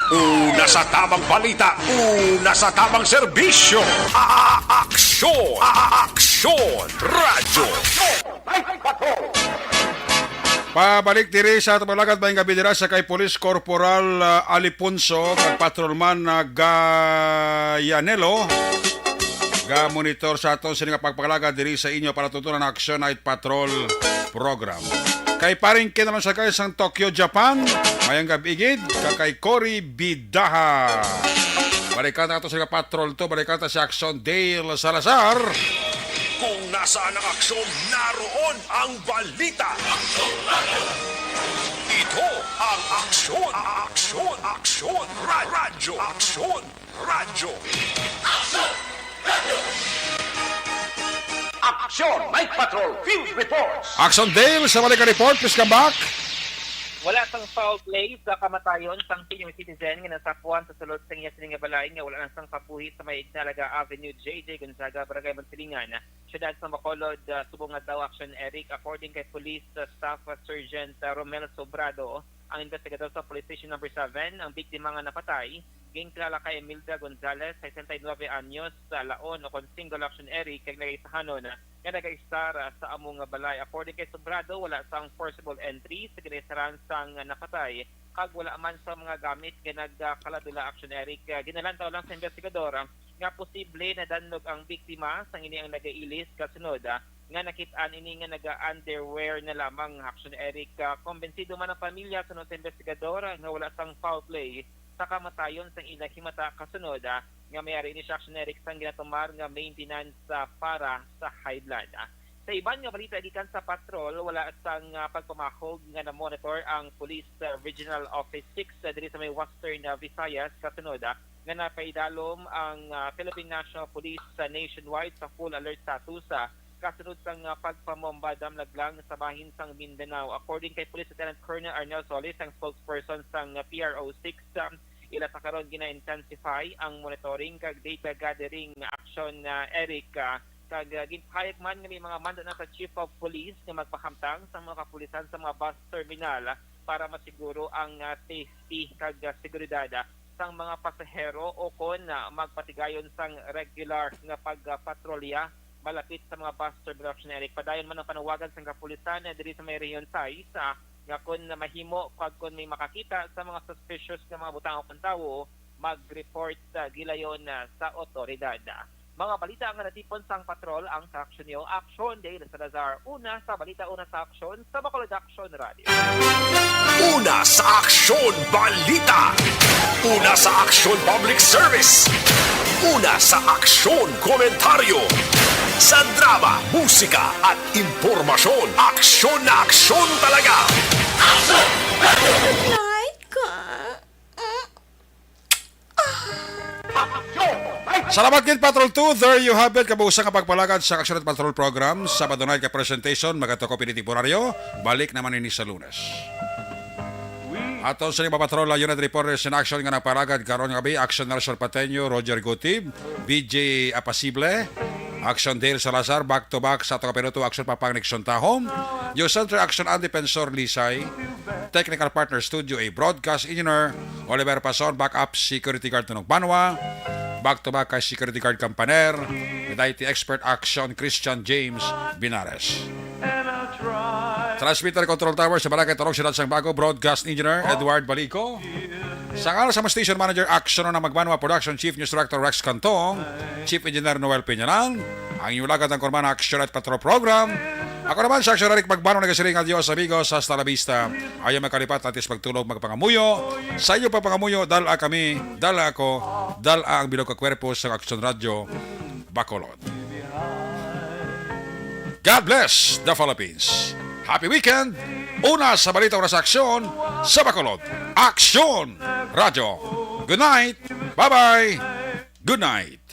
Una sa tamang balita, una sa tamang serbisyo. A-, a-, aksyon, a-, a-, aksyon, radyo. Pabalik diri sa aton pag-alagad, maayong gabi dira sa kay Police Corporal, ah, Aliponso kag Patrolman, ah, Gayanelo. Ga-monitor sa aton sini nga pagpangalaga diri sa inyo para tutunan ang Action Night Patrol Program. Kay Paring Ken Alonsagay sang Tokyo, Japan, maayong gab-i gid, kag kay Cory Bidaha. Balikan ta ato sini nga patrol to, balikan ta si Action Dale Salazar. Kung nasaan ang aksyon, naroon ang balita. Ito ang Aksyon, Aksyon, Aksyon, Ra-, Radyo, Aksyon, Radyo. Action Night Patrol Field Reports. Action Dale, sa balik nga report, please come back. Wala sang foul play sa kamatayon sang senior citizen nga nasapuan sa sulod sang iya sini nga balay nga wala na sang kabuhi sa may Ignalaga Avenue, J J Gonzaga, Barangay Magsilingan, Siyudad sa Bacolod, ah, subong nga daw, Action Eric. According kay Police, ah, Staff, ah, Sergeant, ah, Romel Sobrado, ang investigador sa Police Station Number Seven, ang biktima nga napatay, ginkilala kay Emilda Gonzalez, sesenta y nuebe anyos, sa laon o kon single, Action Eric, kag nagaisahanon nga nagaistar, ah, sa amo nga balay. According kay Sobrado, wala sang forcible entry sa ginaistaran sang, ah, napatay, kag wala man sa mga gamit nga nagkaladula, Action Eric. Ah, ginalantaw lang sa investigador, ah, nga posible nadanlog ang biktima sang ini ang nagailis kasunod, ah, nga nakit-an ini nga naga-underwear na lamang, Action Eric. Ah, kumbinsido man ang pamilya, suno sa investigador, ah, nga wala sang foul play sa kamatayon sang ila himata kasunod, ah, nga may-ari ini siya, Action Eric, sang ginatumar nga maintenance, ah, para sa high blood, ah. Sa iban nga balita gikan sa patrol, wala sang, ah, pagpamahog nga na-monitor ang Police, ah, Regional Office Six, ah, diri sa may Western, ah, Visayas kasunod, ah, nga napaidalom ang, ah, Philippine National Police, ah, nationwide sa full alert status, ah, kasunod sang, ah, pagpamomba damlaglang sa bahin sang Mindanao. According kay Police Lieutenant Colonel Arnel Solis, ang spokesperson sang, ah, P R O six, ah, ila sa karon gina-intensify ang monitoring kag data gathering action, ah, Eric, ah, kag, ah, ginpahayag man nga may mga mando na sa Chief of Police nga magpahamtang sa mga kapulisan sa mga bus terminal, ah, para masiguro ang, ah, safety kag, ah, seguridad, ah, sang mga pasahero o kon, ah, magpatigayon sang regular nga pagpatrolya malapit sa mga bus terminal, Action Eric. Padayon man ang panawagan sang kapulisan, ah, diri sa may Rehiyon sais, ah, nga kon mahimo kag kon may makakita sa mga suspicious nga mga butang o kon tawo, mag-report, ah, gilayon, ah, sa otoridad. Mga balita nga natipon sang patrol ang sa Aksyon Nyo. Aksyon, Dale Salazar. Una sa balita, una sa aksyon, sa Bacolod Aksyon Radio. Una sa aksyon, balita. Una sa aksyon, public service. Una sa aksyon, komentaryo. Sa drama, musika, at impormasyon, aksyon na aksyon talaga. Night ka. Salamat gid, Patrol two. There you have it. Kabuusan nga pagpalagad sa Action Patrol Program. Sabado Night ka presentation, magatuko pinitemporaryo. Balik naman ini sa Lunes. Aton sa mga patrol, unit reporters in action nga nagpalagad karon nga gabi, Action Nelson Pateño, Roger Gutib, V J Apasible, Action Dale Salazar, back to back sa ato kapiloto, Action Papang Nixon Tahom, News Center, Action Andy Pensor Lisay, technical partner, Studio A, broadcast engineer, Oliver Pason, backup security guard, Tunog Banwa, back to back kay security guard Kampaner, with I T expert, Action Christian James Binares. Transmitter control tower sa Barangay Tarong, Siyudad sang Bago, broadcast engineer Edward Balico. Sa ngalan sa mga station manager, Action na Magbanwa, production chief, news director Rex Cantong, chief engineer Noel Peñanan, ang inyong lagad ang Kurman Action at Patrol Program. Ako naman sa Action Eric Magbanwa, nagasiring, adios amigos, hasta la vista. Ayaw makalipat, antes magtulog, magpangamuyo. Sa iyo pagpangamuyo, dala kami, dala ako, dala ang bilog ka kwerpo sa Action Radio Bacolod. God bless the Philippines. Happy weekend. Una sa balita, una sa aksyon sa Bacolod. Aksyon Radyo. Good night. Bye-bye. Good night.